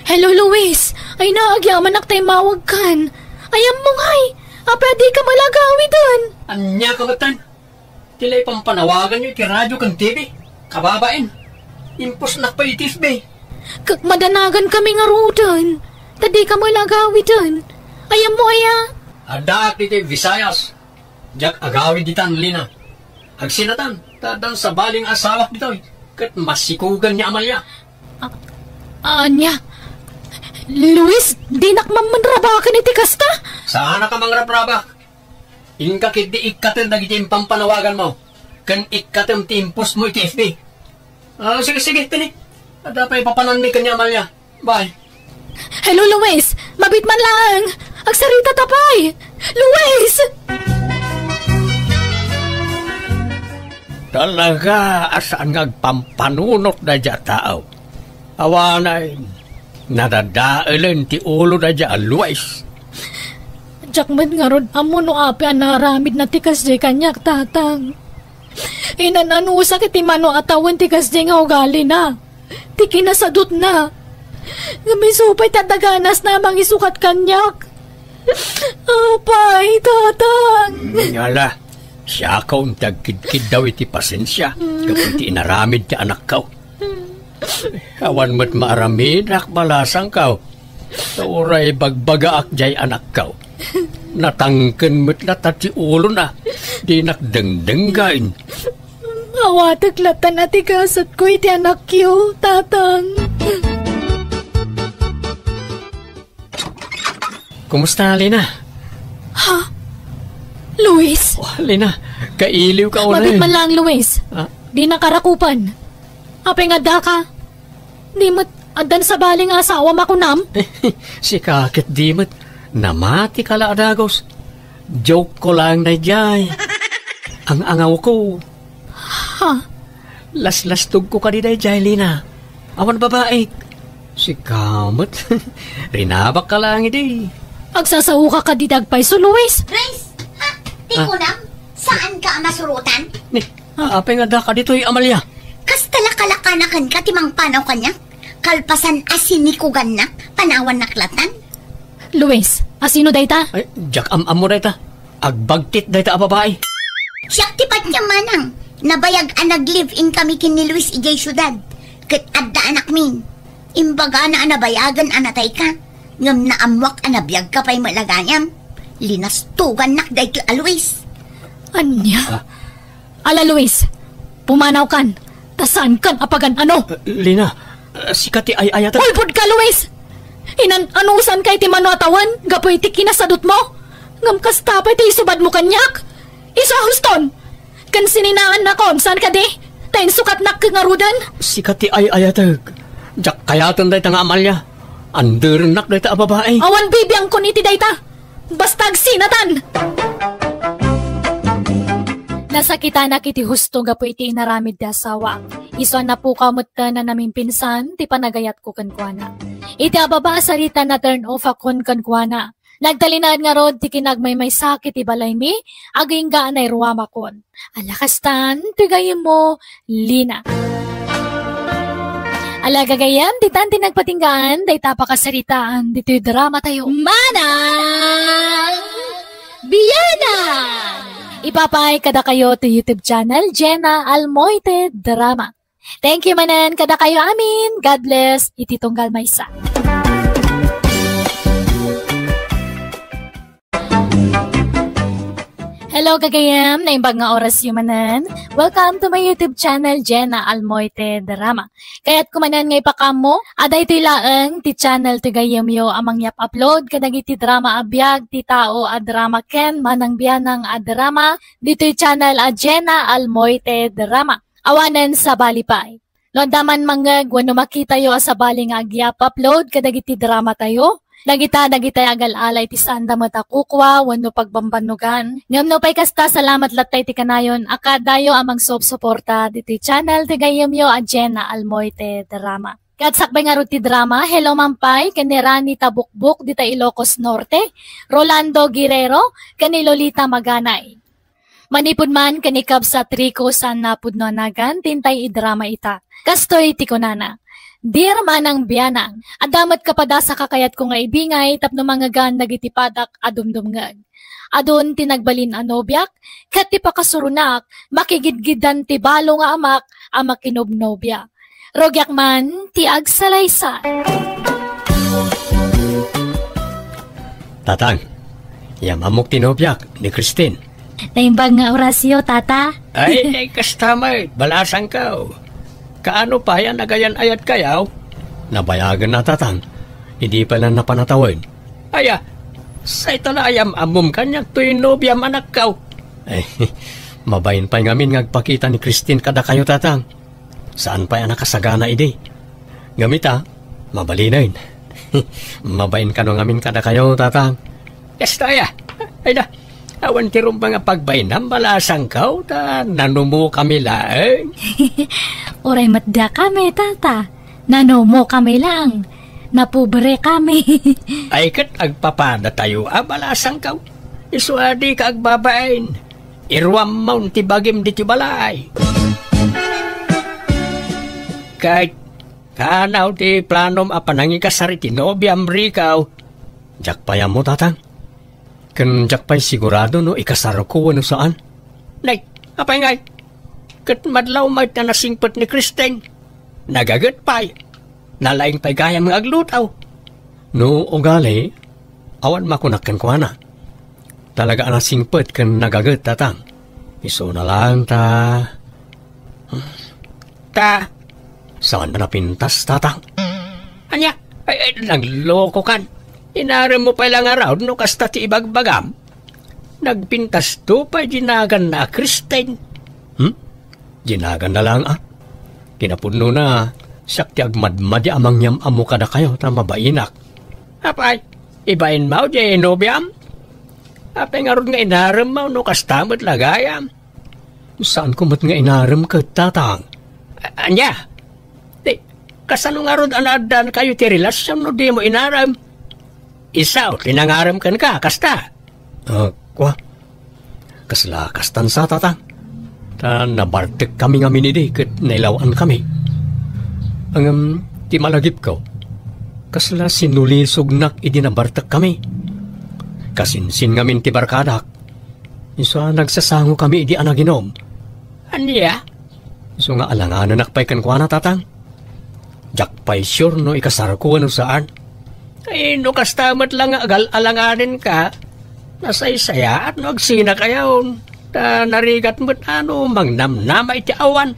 Hello, Luis. Ay na, agyamanak ta immawagkan. Ay, ammo ngay. Apay a dika met la agawiden? Ania ka met, Tan? Ti la ipampanawaganyo iti radio ken T V. Kababain. Impusnak pay iti F B. Ket madanagan kami ngaruden. Ta dika met la agawiden. Ay, ammo aya? Addaak ditoy Visayas. Diak agawid ditan, Lina. Agsinatan, ta addan sabali nga asawak ditoy. Ket masikogan ni Amalia. A-, ania? Luis, dinak man manrabaken iti kasta? Saanak a mangrabrabak. Inka ketdi ikkatem dagiti impampanawaganmo, ken ikkatem ti impostmo iti F B. Ah, sige, sige, tini. Adda pay papananmi ken ni Amalia. Bye. Hello, Luis! Mabiit man laeng! Agsarita ta pay! Luis! Talaga a saan nga agpampanunot daydiay a tao. Awanay, nadadaelen ti ulo daydiay a Luis. Diak met ngarud ammo no apay a naaramidna ti kasdiay kaniak, tatang. Inan-anusak iti mano a tawen ti kasdiay nga ugalina, ti kinasadutna. Ngem isu pay ti adda ganasna a mangisukat kaniak. Apay, tatang. Ngala, siakon ti agkidkiddaw iti pasensia gapu iti inaramid ti anakko. Awan met maaramidak balasangko. Ta uray bagbagaak diay anakko. Natangken met latta ti ulona. Dinak dengdenggaen. Awatek latta ti gasatko iti anakyo, tatang. Kumusta, Lina? Ha? Luis? Oh, Lina, kailiwka unay. Mabit man lang, Luis. Ah? Di nakarakupan. Apay nga adda ka? Di met addan sabali nga asawam a kunam? Sika ket di met. Namati ka la a dagus. Joke ko lang daydiay. Ang angawko. Ha? Laslastogko kadi daydiay, Lina. Awan babaik. Sika met. Rinabak ka lang idi. Agsasaoka kadi dagpayso, Luis? Grace, ha? Ti kunam, saan ka a masurotan? Ni, apay nga adda ka ditoy, Amalia? Kasta la kalakanakanka ti mangpanaw kaniak? Kalpasan a sinikugannak, panawannak latan? Luis, asino dayta? Ay, diak am-ammo dayta. Agbagtit dayta a babai. Siak ti patiem, manang. Nabayag a nag-live-in kami ken ni Luis idiay siudad. Ket adda anakmin. Imbagana a nabayagen a natayka. Ngem naammoak a nabiagka pay met la gayam. Linastogannak daytoy a Luis. Ania? Ah. Ala, Luis, pumanawkan, ta saankan a pagan-ano. Eh, Lina, eh, sika ti ay-ayatek. Ulbodka, Luis! Inan-anusanka iti mano a tawen gapu iti kinasadutmo? Ngem kasta pay ti isubadmo kaniak? Isu a huston! Ken sininaannakon, saan kadi? Ta insukatnak ket ngaruden? Sika ti ay-ayatek. Diak kayaten dayta nga Amalia. Anderennak dayta a babai. Awan bibiangkon iti dayta. Basta agsinatan! Nasakitanak iti husto gapu iti inaramid ti asawak. Isu a napukaw metten a namimpinsan ti panagayatko kenkuana. Iti ababa a sarita, na-turn off akon kenkuana. Nagtalinaed ngarud ti kinagmaymaysak iti balaymi, agingga a nairuamakon. Ala kastan ti gayyemmo, Lina. Ala gagayyem, ditan ti nagpatinggaan, dayta a pakasaritaan ditoy drama tayo. Manang Bianang! Ipapay kadakayo ti YouTube channel, Jenna Almoite Drama. Thank you manen kadakayo amin. God bless iti tunggal maysa. Hello, gagayyem. Naimbag nga orasyo manen. Welcome to my YouTube channel, Jenna Almoite Drama. Kayatko manen nga ipakaammo a daytoy laeng ti channel ti gayyemyo a mangyap-upload kadagiti drama a biag ti tao a drama ken Manang Bianang a drama ditoy channel a Jenna Almoite Drama. Awanen sabali pay. No adda man mangngeg wenno makitayo a sabali nga agyap-upload kadagiti dramatayo, dagita dagitay agal-ala iti saanda met a kukua wenno pagbambannogan. Ngem nupay kasta, salamat latta iti kanayon a kaadayo a magsupsuporta ditoy channel ti gayyemyo a Jenna Almoite Drama. Ket sakbay ngarud ti drama, hello man pay ken ni Rani Tabukbok dita Ilocos Norte, Rolando Guerrero, ken ni Lolita Maganay. Manipud man ken ni Kabsat Rico saan napudno a nagan ti intay idrama ita. Kastoy ti kunana, "Dear Manang Bianang, adda met kapadas a kakayatko nga ibingay tapno mangegan dagiti padak a dumdumngeg. Adun ti nagbalin a nobiak, ket ti pakasuronak, makigidgiddan ti balo nga amak a makinobnobia. Rugiak man ti agsalaysay." Tatang, yam-ammok ti nobiak, ni Christine. Naimbag nga orasyo, tata. Ay, ay, kasta met, balasangko. Kaano pay a nagayan-ayatkayo? Nabayagen na, tatang. Idi pay la napan a tawen. Aya, sayta la a yam-ammom kaniak toy nobiam, anakko. Ay, mabain pay ngamin nga agpakita ni Christine kadakayo, tatang. Saan pay a nakasagana idi. Ngem ita, mabalinen. Mabain kano ngamin kadakayo, tatang. Kasta aya. Ay na, awan ti rumbeng a pagbainam, balasangko, ta nanumokami laeng. Uray met dakami, tata. Nanumokami laeng. Napobrekami. Ay ket agpapadatayo a, balasangko. Isu a dika agbabain. Iruammon ti bagim ditoy balay. Ket kano ti planom a panangikasar iti nobiam, Rico? Diak pay ammo, tatang. Ken diak pay sigurado no ikasarko wenno saan. Nay, apay ngay? Ket madlaw met a nasingpet ni Christine. Nagaget pay. Nalaing pay gayam nga agluto. No ugali, awan makunak kenkuana. Talaga a nasingpet ken nagaget, tatang. Isuna laeng ta. Ta? Saan a napintas, tatang? Ania? Ay, ay, naglokokan. Inaremmo pay la ngarud no kasta ti ibagbagam. Nagpintasto pay di naganna a Kristen. Hmm? Di naganna lang, a? Kinapudnona, siak ti agmadmadi a mangyam-ammo kadakayo ta mabainak. Apay, ibainmo diay nobiam? Apay ngarud nga inaremmo no kasta met la gayam? Saanko met nga inarem ket, Tatang. A-, ania? Ti, kasano ngarud a naaddaankayo ti relasion no dimo inarem? Isu ti nangarem kenka, kasta? Ah, kua. Kasla kastan sa, Tatang. Ta nabartekkami ngamin idi ket nailaw-ankami. Ngem ti malagipko, kasla sinulisognak idi nabartekkami. Kasinsin ngamin ti barkadak. Isu a nagsasangokami idi a naginom. Ania? Isu nga alanganenak pay kenkuana, Tatang. Diak pay sure no ikasarko wenno saan. Ay, no kasta met la nga agal-alanganenka, nasaysayaat no agsinakayon. Ta narigat met a no mangnamnama iti awan.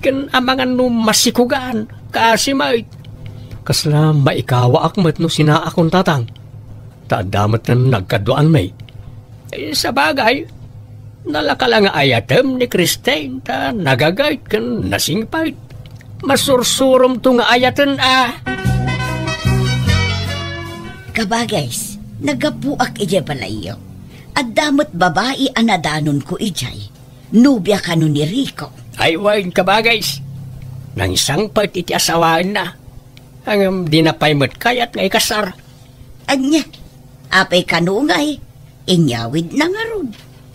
Ken amangan no masikugan, kaasi met. Kasla maikawaak met no sinaakon, Tatang. Ta adda met nagkaduaanmi. Eh, sabagay, nalaka la nga ayatem ni Kristen ta nagagayt ken nasingpet. Masursuromto nga ayaten a. Kabagays, naggapuak idiay balayyo. Adda met babai a nadanonko idiay. Nobia kano ni Rico. Ay, wen, kabagays. Nangsangpet iti asawaenna. Ngem dina pay met kayat nga ikasar. Ania? Apay kano ngay? Inyawidna ngarud.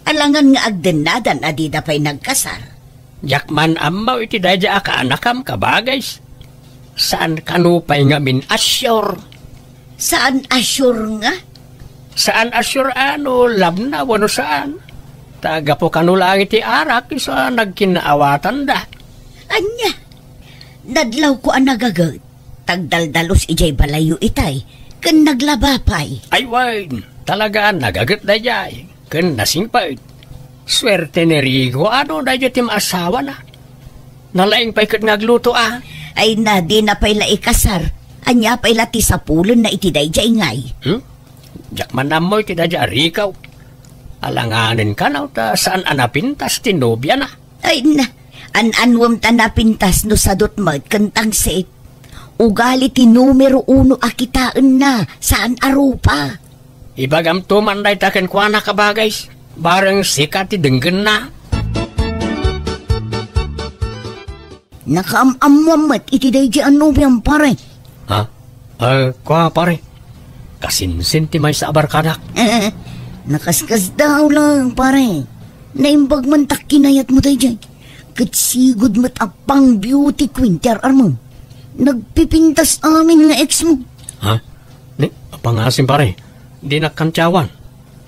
Alangan nga agdennadan a dida pay nagkasar. Diak man ammo iti daydiay a kaanakam, kabagays. Saan kano pay ngamin a sure? Saan a sure nga? Saan a sure a no love na wenno saan. Ta gapu kano laeng iti arak isu a nagkinnaawatanda. Ania? Nadlawko a nagaget. Tagdaldalus idiay balayyo itay, ken naglaba pay. Ay, wen, talaga, nagaget daydiay, ken nasingpet. Suerte ni Rico a no daydiay ti maasawana. Nalaing pay ket nga agluto a. Ay na, dina pay la ikasar. Ania pay la ti sapulenna iti daydiay ngay? Hmm? Diak man ammo iti daydiay a Rico. Alanganen kano ta saan a napintas ti nobiana. Ay na, an-anuem ta napintas no sadut met ken tangsit. Ugali ti numero uno a kitaenna, saan a rupa. Ibagamto man dayta kenkuana, kabagays. Bareng sika ti denggenna. Nakaam-ammoam met iti daydiay a nobiam, pare. Ha? Ah, kua, pare. Kasinsin ti maysa a barkadak. Nakaskasdaaw lang, pare. Naimbag man ta kinayatmo daydiay. Ket sigud met a pang beauty queen ti ar-armem. Nagpipintas amin nga ex mo. Ha? Ni, apangasim, pare. Dinak kantiawan.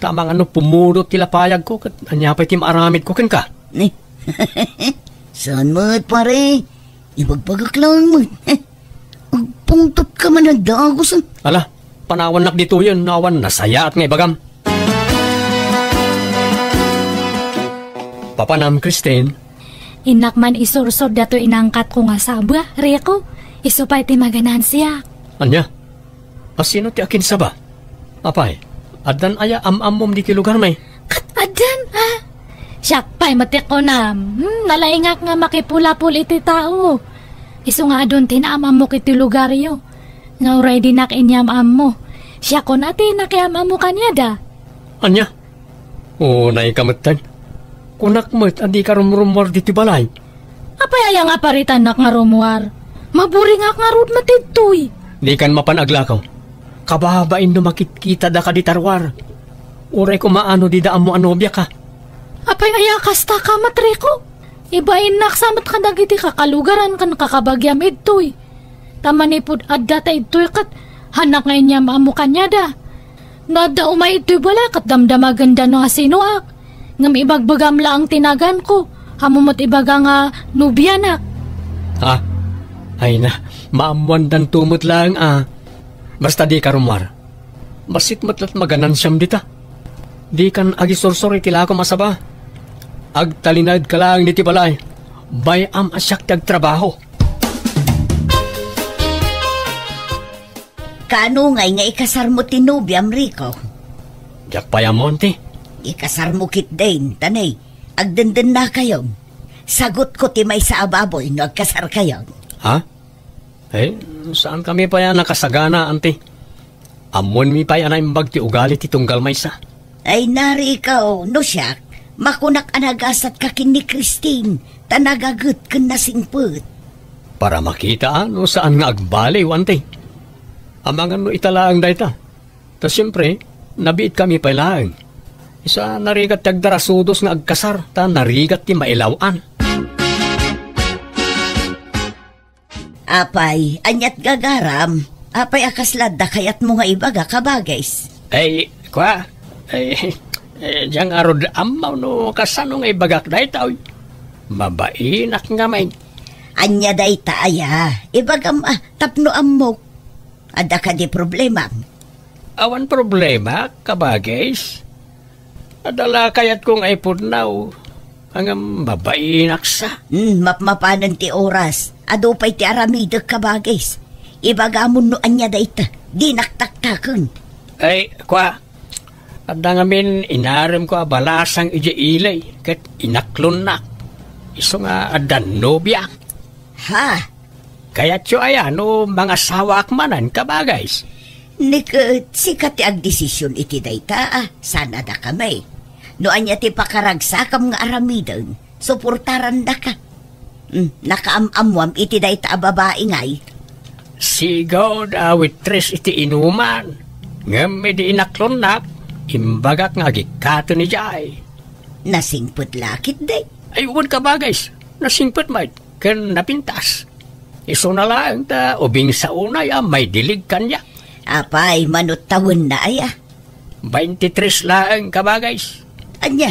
Ta amangan no pumudot ti lapayagko, ket ania pay ti maaramidko kenka? Ni, saan met, pare? Ibagbagak lang met. Agpungtot ka man a dagus, eh. Ala, panawannak ditoyen, no awan nasayaat nga ibagam. Papanam, Christine. Innak man isursod datoy inangkatko nga saba, Rico. Isu pay ti maganansiak. Ania? A, sino ti akinsaba? Apay, addan aya am-ammom ditoy lugarmi? Kat addan, a? Siak pay met ti kunam. Hmm, nalaingak nga makipulapol iti tao. Isu nga adun ti naam-ammok iti lugaryo. Nga uray dinak inyam-ammo. Siakon a ti nakiam-ammo kaniada. Ania? Unayka metten. Kunak met a dika rumrumuar ditoy balay. Apay aya nga aparitannak nga rumuar? Maburingak ngarud met ditoy. Dikan mapan aglakaw. Kababain no makitkitada kadi ta ruar. Uray koma no dida ammo a nobiaka. Apay aya kasta ka, Matriko? Ibainnak sa met kadagiti kakalugaran ken kakabagiam idtoy. Ta manipud adda ta idtoy ket hannak nga inyam-ammo kaniada. No adda umay idtoy balay ket damdamagenda no asinoak. Ngem ibagbagam laeng ti naganko, ammo met ibaga nga nobianak. Ha? Ay na, maammoandanto met laeng a. Basta dika rumuar. Bassit met la't maganansiam dita. Dikan agisursor iti lakom a saba. Agtalinaedka laeng ditoy balay. Bay-am a siak ti agtrabaho. Kaano ngay nga ikasarmo ti nobiam, Rico? Diak pay ammo, auntie. Ikasarmo ketdin, ta ne, agdendennakayon. Sagutko ti maysa a baboy no agkasarkayon. Ha? Eh, saankami pay a nakasagana, auntie. Ammoenmi pay a naimbag ti ugali ti tunggal maysa. Ay, nari ikaw, no siak, makunak a nagasatka ken ni Christine, ta nagaget ken nasingpet. Para makita, a, no saan nga agbaliw, auntie. Amangan no ita laeng dayta. Ta siempre, nabiitkami pay laeng. Isu a narigat ti agdarasudos nga agkasar, ta narigat ti mailaw-an. Apay, aniat gagaram? Apay a kasla adda kayatmo nga ibaga, kabagis? Ay, kua, ay, eh, diak ngarud ammo no kasano nga ibagak dayta, oy. Mabainak ngamin. Ania dayta aya? Ibagam a, tapno ammok. Adda kadi problema? Awan problema, kabagis. Adda la kayatko nga ipudnaw. Ngem mabainak sa. Hmm, mapmapanen ti oras. Adu pay ti aramidek, kabagis. Ibagamon no ania dayta. Dinak taktaken. Ay, kua. Adda ngamin inaremko a balasang idiay ili ket inaklonnak. Isu nga adda nobiak. Ha? Kayatyo aya no mangasawaak manen, kabagis? Ni ket, sika ti agdesisyon iti dayta, a, saan a dakami. No ania ti pakaragsakam nga aramiden, suportarandaka. Hmm, nakaam-ammoam iti dayta a babai ngay. Sigaw da waitress iti inuman. Ngem idi inaklonnak, imbagak nga agikkaten idiay. Nasingpet la ketdi? Ay, wen, kabagis. Nasingpet met ken napintas. Isuna laeng ta ubing sa unay a maidilig kaniak. Apay, manut tawenna aya? Baintitres laeng, kabagis. Ania?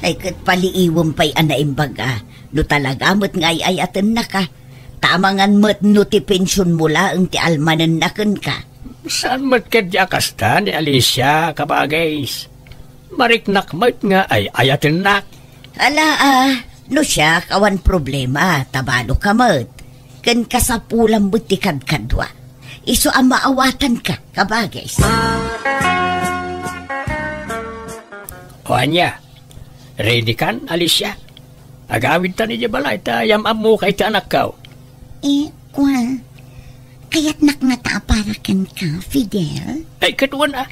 Ay, ket paliiwem pay a naimbag a no talaga met nga ay-ayatennaka. Ta amangan met no ti pensionmo laeng ti almanenna kenka. Saan met ketdi a kasta ni Alicia, kabagis? Mariknak met nga ay-ayatennak. Ala, a, no siak, awan problema, ta balo ka met. Ken kasapulam met ti kadkadua. Isu a maawatanka, kabagis. O ania, ready kan, Alicia? Agawidtan idiay balay ta yam-ammoka iti anakko. Eh, kua, kayatnak ngata a para kenka, Fidel? Ay, ket wen a.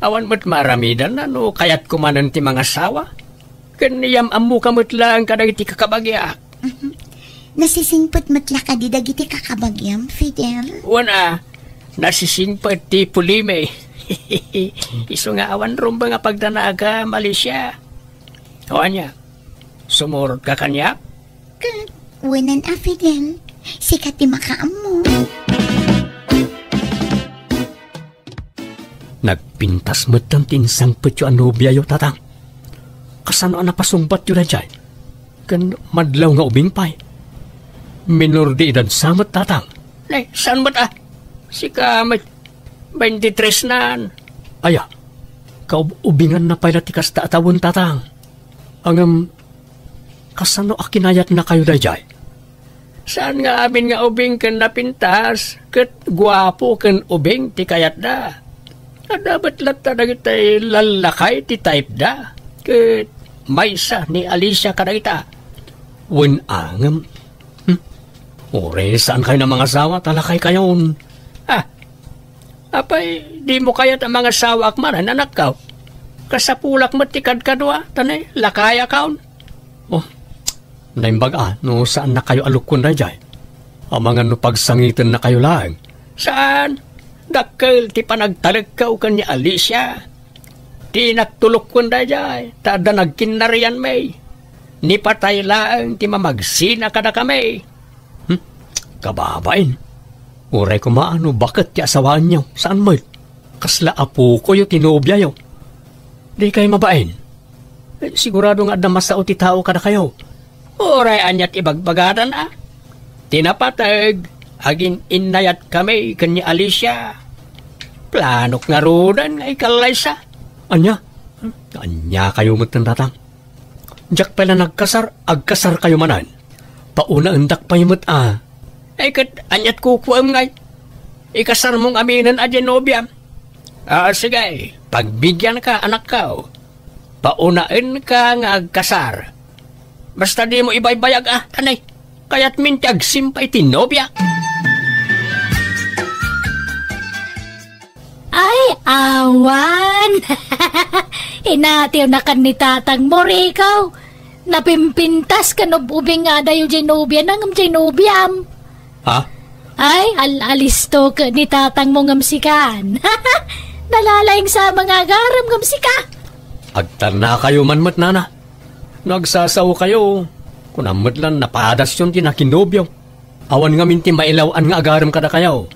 Awan met maaramidanna no kayatko manen ti mangasawa. Ken yam-ammoka met laeng kadagiti kakabagiak. Mhm. Nasisingpet met la kadi dagiti kakabagiam, Fidel? Wen a, nasisingpet ti pulimi. Isu nga awan rumbeng a pagdanagam, Alicia. O ania, sumurotka kaniak? Ket, wenan a, Fidel, sika ti makaammo. Nagpintas metten ti insangpetyo a nobiayo, Tatang. Kasano a napasungbatyo daydiay? Ken madlaw nga ubing pay. Minor de edad sa met, Tatang. Nay, saan met a? Sika met, baintitres nan. Aya, kaub-ubinganna pay la ti kasta a tawen, Tatang. Ngem, kasano a kinayatnakayo daydiay? Saan nga amin nga ubing ken napintas, ket guapo ken ubing ti kayatda. Adda met latta dagiti lallakay ti typeda, ket maysa ni Alicia kadagita. Wen a ngem, hmm? Uray saankayon a mangasawa, ta lakaykayon. Ah, apay, dimo kayat a mangasawaak manen, anakko? Kasapulak met ti kadkadua, ta ne, lakayakon. Oh, naimbag a, no saannakayo a lukkuen daydiay. Amangan no pagsangitennakayo laeng. Saan? Dakkel ti panagtalekko ken ni Alicia. Dinak tulukken daydiay, ta adda nagkinnarianmi. Ni patay laeng ti mamagsina kadakami. Hmm? Kababain. Uray koma no baket ti asawaanyo, saan met? Kasla apokoyo ti nobiayo. Dikay mabain. Eh, sigurado nga adda masao ti tao kadakayo. Uray ania ti ibagbagadan a? Ti napateg, agin-innayatkami ken ni Alicia. Planok ngaruden nga ikallaysa. Ania? Aniakayo metten, Tatang? Diak pay la nagkasar, agkasarkayo manen. Paunaendak pay met a. Ay, ket aniat kukuem ngay? Ikasarmo ngaminen a diay nobiam. Ah, sige, pagbidianka, anakko. Paunaenka nga agkasar. Basta dimo ibaybayag, a, anay. Kayatmin ti agsimpa iti nobia. Ay, awan! Inatiwnakan ni tatangmo, Rico. Napimpintas ken ub-ubing nga adayo diay nobiana ngem diay nobiam. Ha? Ay, al-alisto ket ni tatangmo ngem sikan. Nalalaing sa mga agarem ngem sika. Agtarnakayo man met, nana. No agsasaokayo, kunam met lan napadasyon ti nakinobio. Awan ngamin ti mailaw-an nga agarem kadakayo.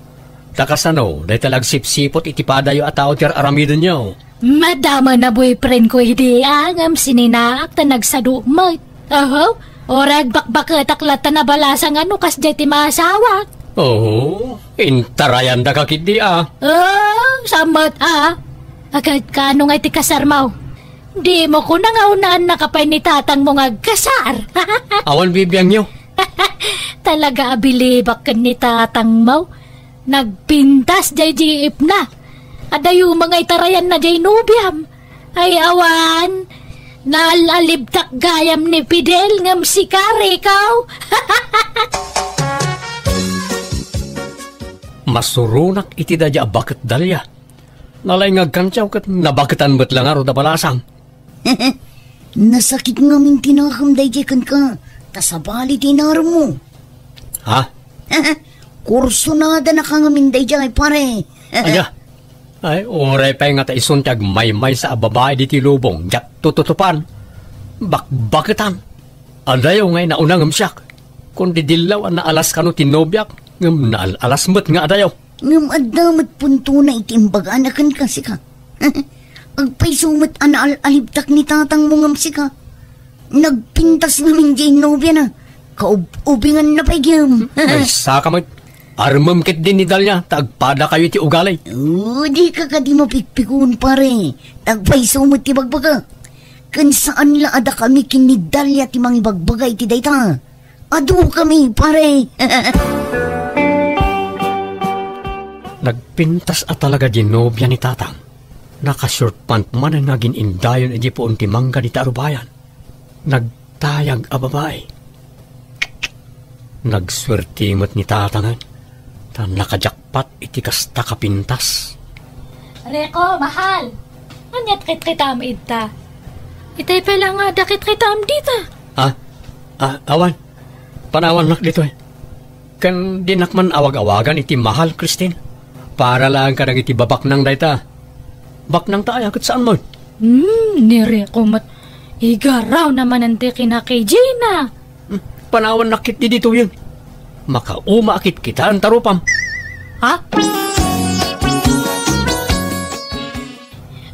Ta kasano, dayta la agsipsipot iti padayo a tao ti ar-aramidenyo? Madama na boyfriend ko idi, a, ngem sininaak ta nagsado met. Oho, uray agbakbaketak latta nabalasang a no kasdiay ti maasawak. Oo, intarayandaka ketdi, a. Oo, sa met, a. Agad kaano nga iti kasarmo? Dimo kuna nga unaennaka pay ni tatangmo nga agkasar. Awan bibiangyo. Talaga a bilibak ken ni tatangmo. Nagpintas diay jeepna. Adayo nga itarayanna diay nobiam. Ay, awan. Naal-alibtak gayam ni Fidel ngem sika, Rico. Masuronak iti daydiay a baket, Dalia. Nalaing nga agkantiaw ket nabaketan met la ngarud a balasang. Nasakit ngamin ti nakem daydiay kenka, ta sabali ti inaremmo. Ha? Kursonadanaka ngamin daydiay, pare. Aya. Ay, uray pay nga ta isun ti agmaymaysa a babai ditoy lubong, diak tututupan. Bakbaketan. Adayo nga inauna ngem siak. Kun didillaw a naalas kano ti nobiak, ngem naal-alas met nga adayo. Ngem adda met puntona iti imbagana kenka, sika. Agpayso met a naal-alibtak ni tatangmo ngem sika. Nagpintas ngamin diay nobiana. Kaub-ubinganna pay gayam. Ay, saka met. Armem ketdi ni Dalia, ta agpadakayo iti ugali. Oh, dika kadi mapikpikon, pare. Agpayso met ti bagbaga. Ken saan la a dakami ken ni Dalia ti mangibagbaga iti dayta. Adukami, pare. Nagpintas a talaga diay nobia ni tatang. Naka-short pant manen nga agin-indayon idiay puon ti mangga dita a rubayan. Nagtayag a babai. Nagsuerte met ni tatangen, ta nakajakpat iti kasta kapintas. Rico, mahal! Aniat kitkitam ita? Itay pay la nga adda kitkitam dita. Ah, ah, awan. Panawannak ditoy. Ken dinak man awag-awagan iti mahal, Christine. Para laeng kadagiti babaknang dayta. Baknang ta aya ket saan met? Hmm, ni Rico met. Igaraw na manen ti kinakijina. Hmm, panawannak ketdi ditoyen. Makauma a kitkitaan ta rupam. Ha?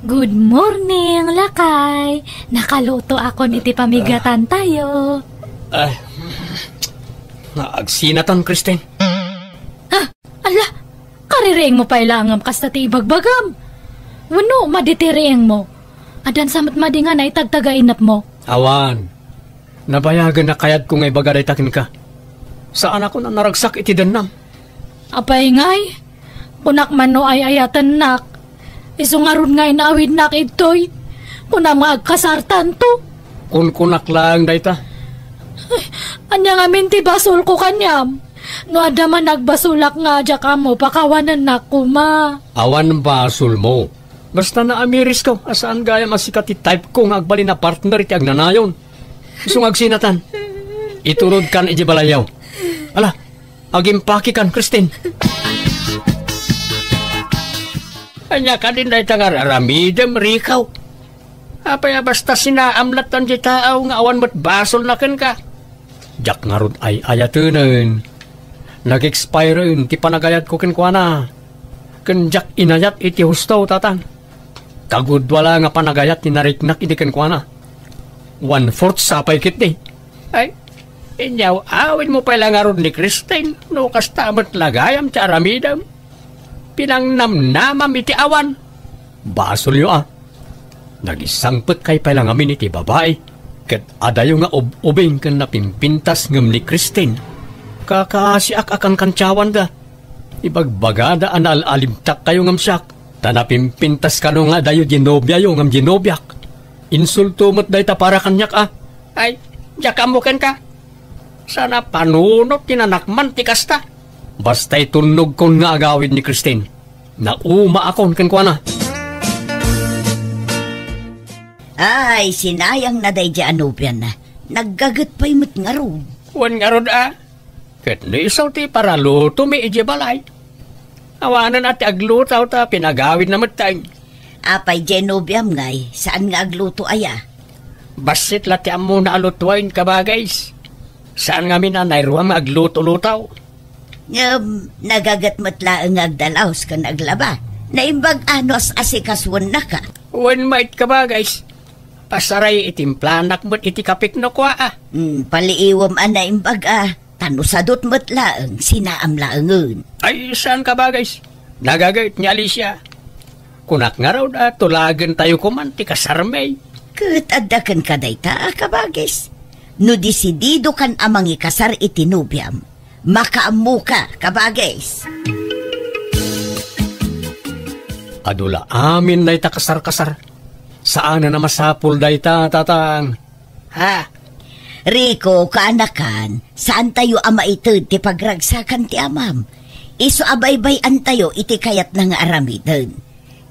Good morning, lakay. Nakalutoakon iti pamigatan tayo. Ay, naagsinatan, Christine. Ah, ala, kaririingmo pay laeng kasta ti ibagbagam. Wenno, madi ti riingmo. Addan sa met madi nga naitagtaga inepmo. Awan. Nabayagen a kayatko nga ibaga dayta kenka. Saanakon a naragsak iti dennam. Apay ngay? Kunak man no ay-ayatennak. Isu ngarud nga inaawidnak igtoy. Kunam nga agkasartanto. Kunkunak laeng dayta. Ay, ania ngamin ti basolko kaniam? No adda man nagbasolak nga diak ammo, pakawanennak koma. Awan basolmo. Basta naamirisko a saan gayam a sika ti type ko nga agbalin a partner iti agnanayon. Isu nga agsinatan. Iturodkan iti balayyo. Ala, agimpakikan, Christine. Ania kadin dayta nga ar-aramidem, Rico? Apay a basta sinaam latta ti tao nga awan met basolna kenka? Diak ngarud ay-ayatenen. Nag-expiren ti panagayatko kenkuana. Ken diak inayat iti husto, tatang. Kagudua la nga panagayat ti nariknak idi kenkuana. One-fourth sa pay ketdi. Ay, inyaw-awidmo pay la ngarud ni Christine no kasta met la gayam ti aramidem. Pinangnamnamam iti awan. Basolyo a. Nagisangpetkay pay la ngamin iti babai, ket adayo nga ub-ubing ken napimpintas ngem ni Christine. Kakaasiak a kankantiawanda. Ibagbagada a naal-alimtakkayo ngem siak, ta napimpintas kano nga adayo diay nobiayo ngem diay nobiak. Insulto met dayta para kaniak a. Ay, diak ammo kenka. Saan a panunot ti nanakman ti kasta. Basta itulnogkon nga agawid ni Christine, naumaakon kenkuana. Ay, sinayangna daydiay a nobiana. Naggaget pay met ngarud. Wen ngarud a. Ket no isu ti paralutomi idiay balay. Awanen a ti agluto ta pinagawidna metten. Apay diay nobiam ngay, saan nga agluto aya? Bassit la ti ammona a lutoen, kabagis. Saan ngamin a nairuam nga agluto-luto. Ngem, nagaget met laeng nga agdalaos ken aglaba. Naimbag a no as-asikasuennaka. Wen met, kabagis. Pasaray, itimplanak met iti kapik no kua a. Hmm, paliiwem a naimbag a. Ta no sadut met laeng, sinaam laengen. Ay, saan, kabagis. Nagaget ni Alicia. Kunak ngarud a tulagentayo koman ti kasarmi. Ket adda kenka dayta a kabagis. No desididokan a mangikasar iti nobiam, makaammoka, kabagis. Adu la amin dayta kasarkasar. Saanen a masapul dayta, tatang. Ha? Rico, kaanakan, saantayo a maited ti pagragsakan ti amam. Isu a baybay-antayo iti kayatna nga aramiden.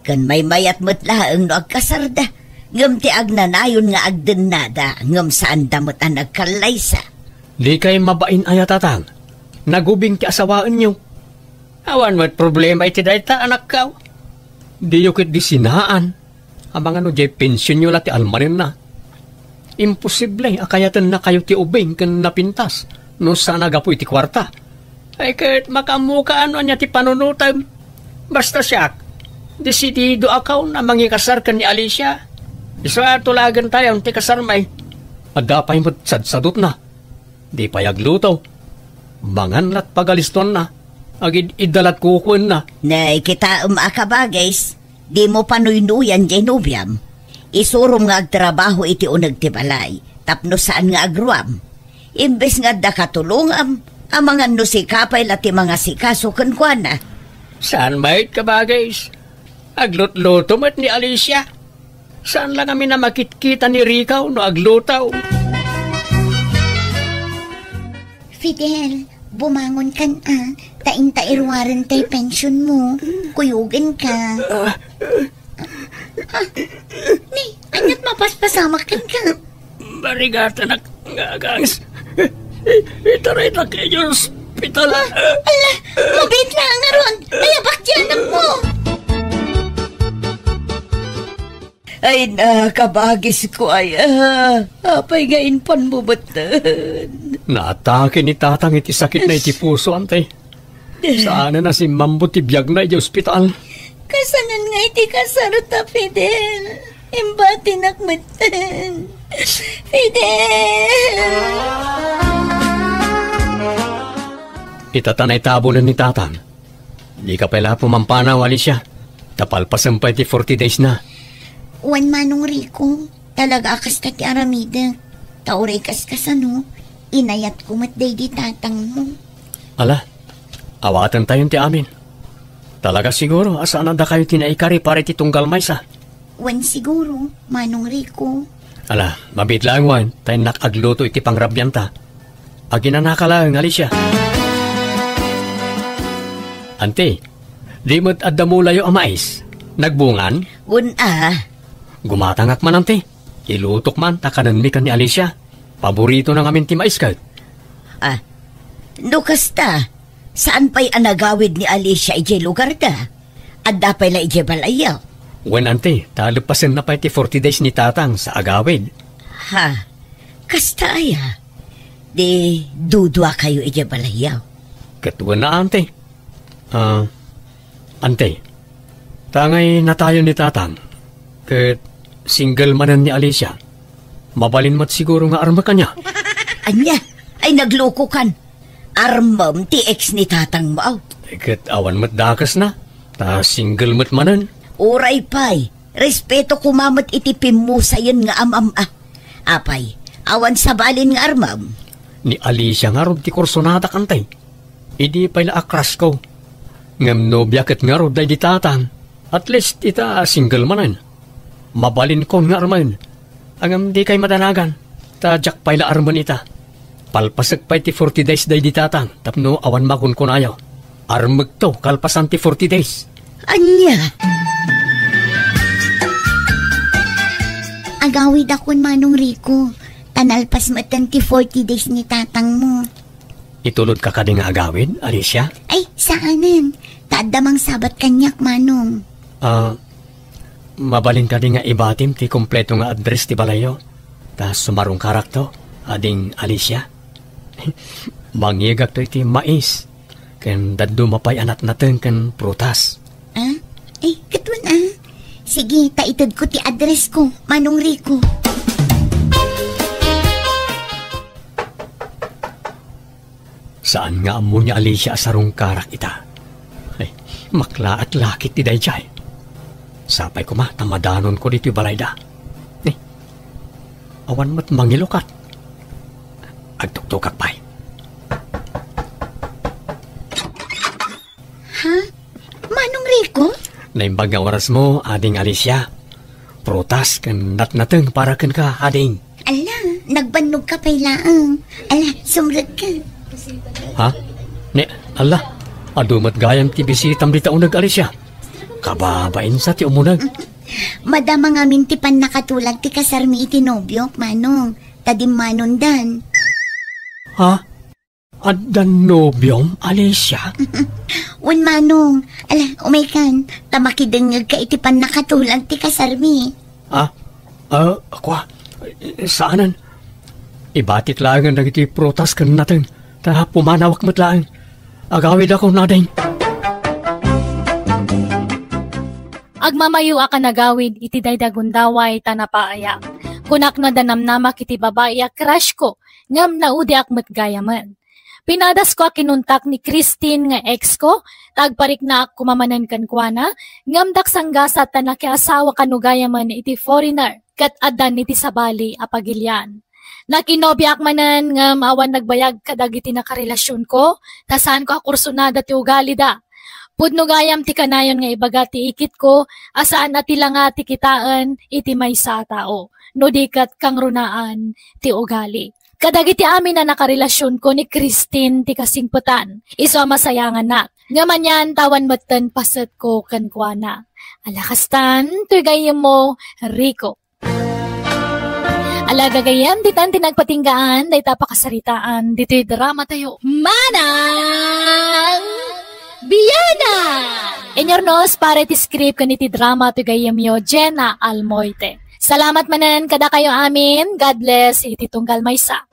Ken maymayat met laeng no agkasarda, ngem ti agnanayon nga agdennada, ngem saanda met a nagkallaysa. Dikay mabain aya, tatang? Nagubing ti asawaenyo. Awan met problema iti dayta, anakko. Diyo ketdi sinaan. Amangan no diay pensionyo la ti almanenna. Imposible a kayatennakayo ti ubing ken napintas no saan a gapu iti kuarta. Ay ket makaammoka no ania ti panunotem. Basta siak, desididoakon a mangikasar ken ni Alicia. Isu a tulagentayon ti kasarmi. Adda pay met sadsadutna. Di pay agluto. Mangan lat pagalistoanna. Agid-idda lat kukuenna. Nay, kitaem a kabagis. Dimo panuynuyan diay nobiam. Isurom nga agtrabaho iti uneg ti balay, tapno saan nga agruam. Imbes nga adda katulongam, amangan no sika pay la ti mangasikaso kenkuana. Saan met, kabagis. Aglutluto met ni Alicia. Saan la ngamin a makitkita ni Rico no agluto. Fidel, bumangon kan a, ta inta iruaren tay pension mo. Kuyogen ka. Ah, ni, aniat mapaspasamak kan ka? Barigatanak nga agangs. I-, itaray ta kay ospital. Ah, ala, mabit na nga ron. Ay, abak di anak mo. Ay, nakabagis ko, ay, ah, apay nga inpan mo metten? Naatake ni Tatang iti sakit na iti puso, ante. Saan a nasimmambut ti biagna iti ospital? Kasanon nga iti kasarta, Fidel? Imbatinak metten. Fidel! Ita ta naitabunen ni Tatang. Dika pay la pumampanaw, Alicia. Ta palpasen pay ti forty days na. Wen, Manong Rico, talaga a kasta ti aramidek. Ta uray kaskasano, inayatko met daydi tatangmo. Ala, awatentayon ti amin. Talaga siguro a saan a dakayo ti naikari para iti tunggal maysa. Wen siguro, Manong Rico. Ala, mabiit laeng wen, ta innak agluto iti pangrabianta. Aginanaka laeng, Alicia. Anti, di met adda mulayo a mais? Nagbungan? Wen a. Gumatangak man, anti. Ilutok man, ta kanenmi ken ni Alicia. Paboritona ngamin ti mais ket. Ah, no kasta, saan pay a nagawid ni Alicia idiay lugarda? Adda pay la idiay balayyo? Wen, anti, ta leppasenna pay ti forty days ni Tatang sa agawid. Ha? Kasta aya? Di duduakayo idiay balayyo? Ket wen a, anti. Ah, anti, ta ngay natayon ni Tatang, ket single manen ni Alicia. Mabalin met siguro nga armek ania? Ania? Ay, naglukokan. Armem ti ex ni tatangmo. Ket awan met dakesna, ta single met manen. Uray pay, respeto koma met iti pimmusayen nga amam a. Apay, awan sabalin nga armem? Ni Alicia ngarud ti kursonadak, anti. Idi pay la a crush ko. Ngem nobia ket ngarud daydi tatang, at least ita single manen. Mabalinkon nga armen. Ngem dikay madanagan, ta diak pay la armen ita. Palpasek pay ti forty days daydi tatang tapno awan makunkunayo. Armekto kalpasan ti forty days. Ania? Agawidakon, Manong Rico. Ta nalpas metten ti forty days ni tatangmo. Itulodka kadi nga agawid, Alicia? Ay, saanen. Ta adda mangsabat kaniak, Manong. Ah, mabalin kadi nga ibatim ti kompleto nga address ti balayyo? Ta sumarungkarakto, ading Alicia. Mangngegakto iti mais, ken dadduma pay a natnateng ken prutas. Ah? Ay, ket wen, ah. Sige, ta itedko ti address ko, Manong Rico. Saan nga ammo ni Alicia a sarungkarak ita? Ay, maklaat lakit ti daydiay. Sapay koma ta madanonko ditoy balayda. Eh, awan met mangilukat. Agtuktokak pay. Ha? Manong Rico? Naimbag nga orasmo, Ading Alicia. Prutas ken natnateng para kenka, ading. Ala, nagbannogka pay laeng. Ala, sumrekka. Ha? Ne, ala, adu met gayam ti bisitam dita uneg, Alicia. Kababainsa ti umuneg. Madama ngamin ti pannakatulag ti kasarmi iti nobiok, Manong. Ta dimmanondan. Ha? Adda nobiom, Alicia? Wen, Manong. Ala, umaykan, ta makidengngegka iti pannakatulag ti kasarmi. Ah? Ah, kua? Saanen. Ibatik laengen dagiti prutas ken nateng, ta pumanawak met laeng. Agawidakon, ading. Agmamayoak a nagawid iti daydi a gundaway ta napaayak. Kunak no adda namnamak iti babai a crush ko, ngem naudiak met gayamen. Pinadasko a kinuntak ni Christine nga ex ko, ta agpariknaak koma manen kenkuana, ngem daksangasat ta nakiasawa kano gayamen iti foreigner, ket addan iti sabali a pagilian. Nakinobiaak manen ngem awan nagbayag kadagiti nakarelasionko, ta saanko a kursunada ti ugalida. Pudno gayam ti kanayon nga ibaga ti ikitko a saan a ti langa ti kitaen iti maysa a tao, no di ket kangrunaan ti ugali. Kadagiti amin a nakarelasionko ni Christine ti kasingpetan, isu a masayanganak. Ngem anian ta awan metten pasetko kenkuana. Ala kastan, toy gayyemmo, Rico. Ala gagayyem, ditan ti nagpatinggaan, dayta pakasaritaan, ditoy drama tayo. Manang Biana! Inyornos para iti script ken iti drama toy gayyemyo, Jenna Almoite. Salamat manen kadakayo amin. God bless iti tunggal maysa.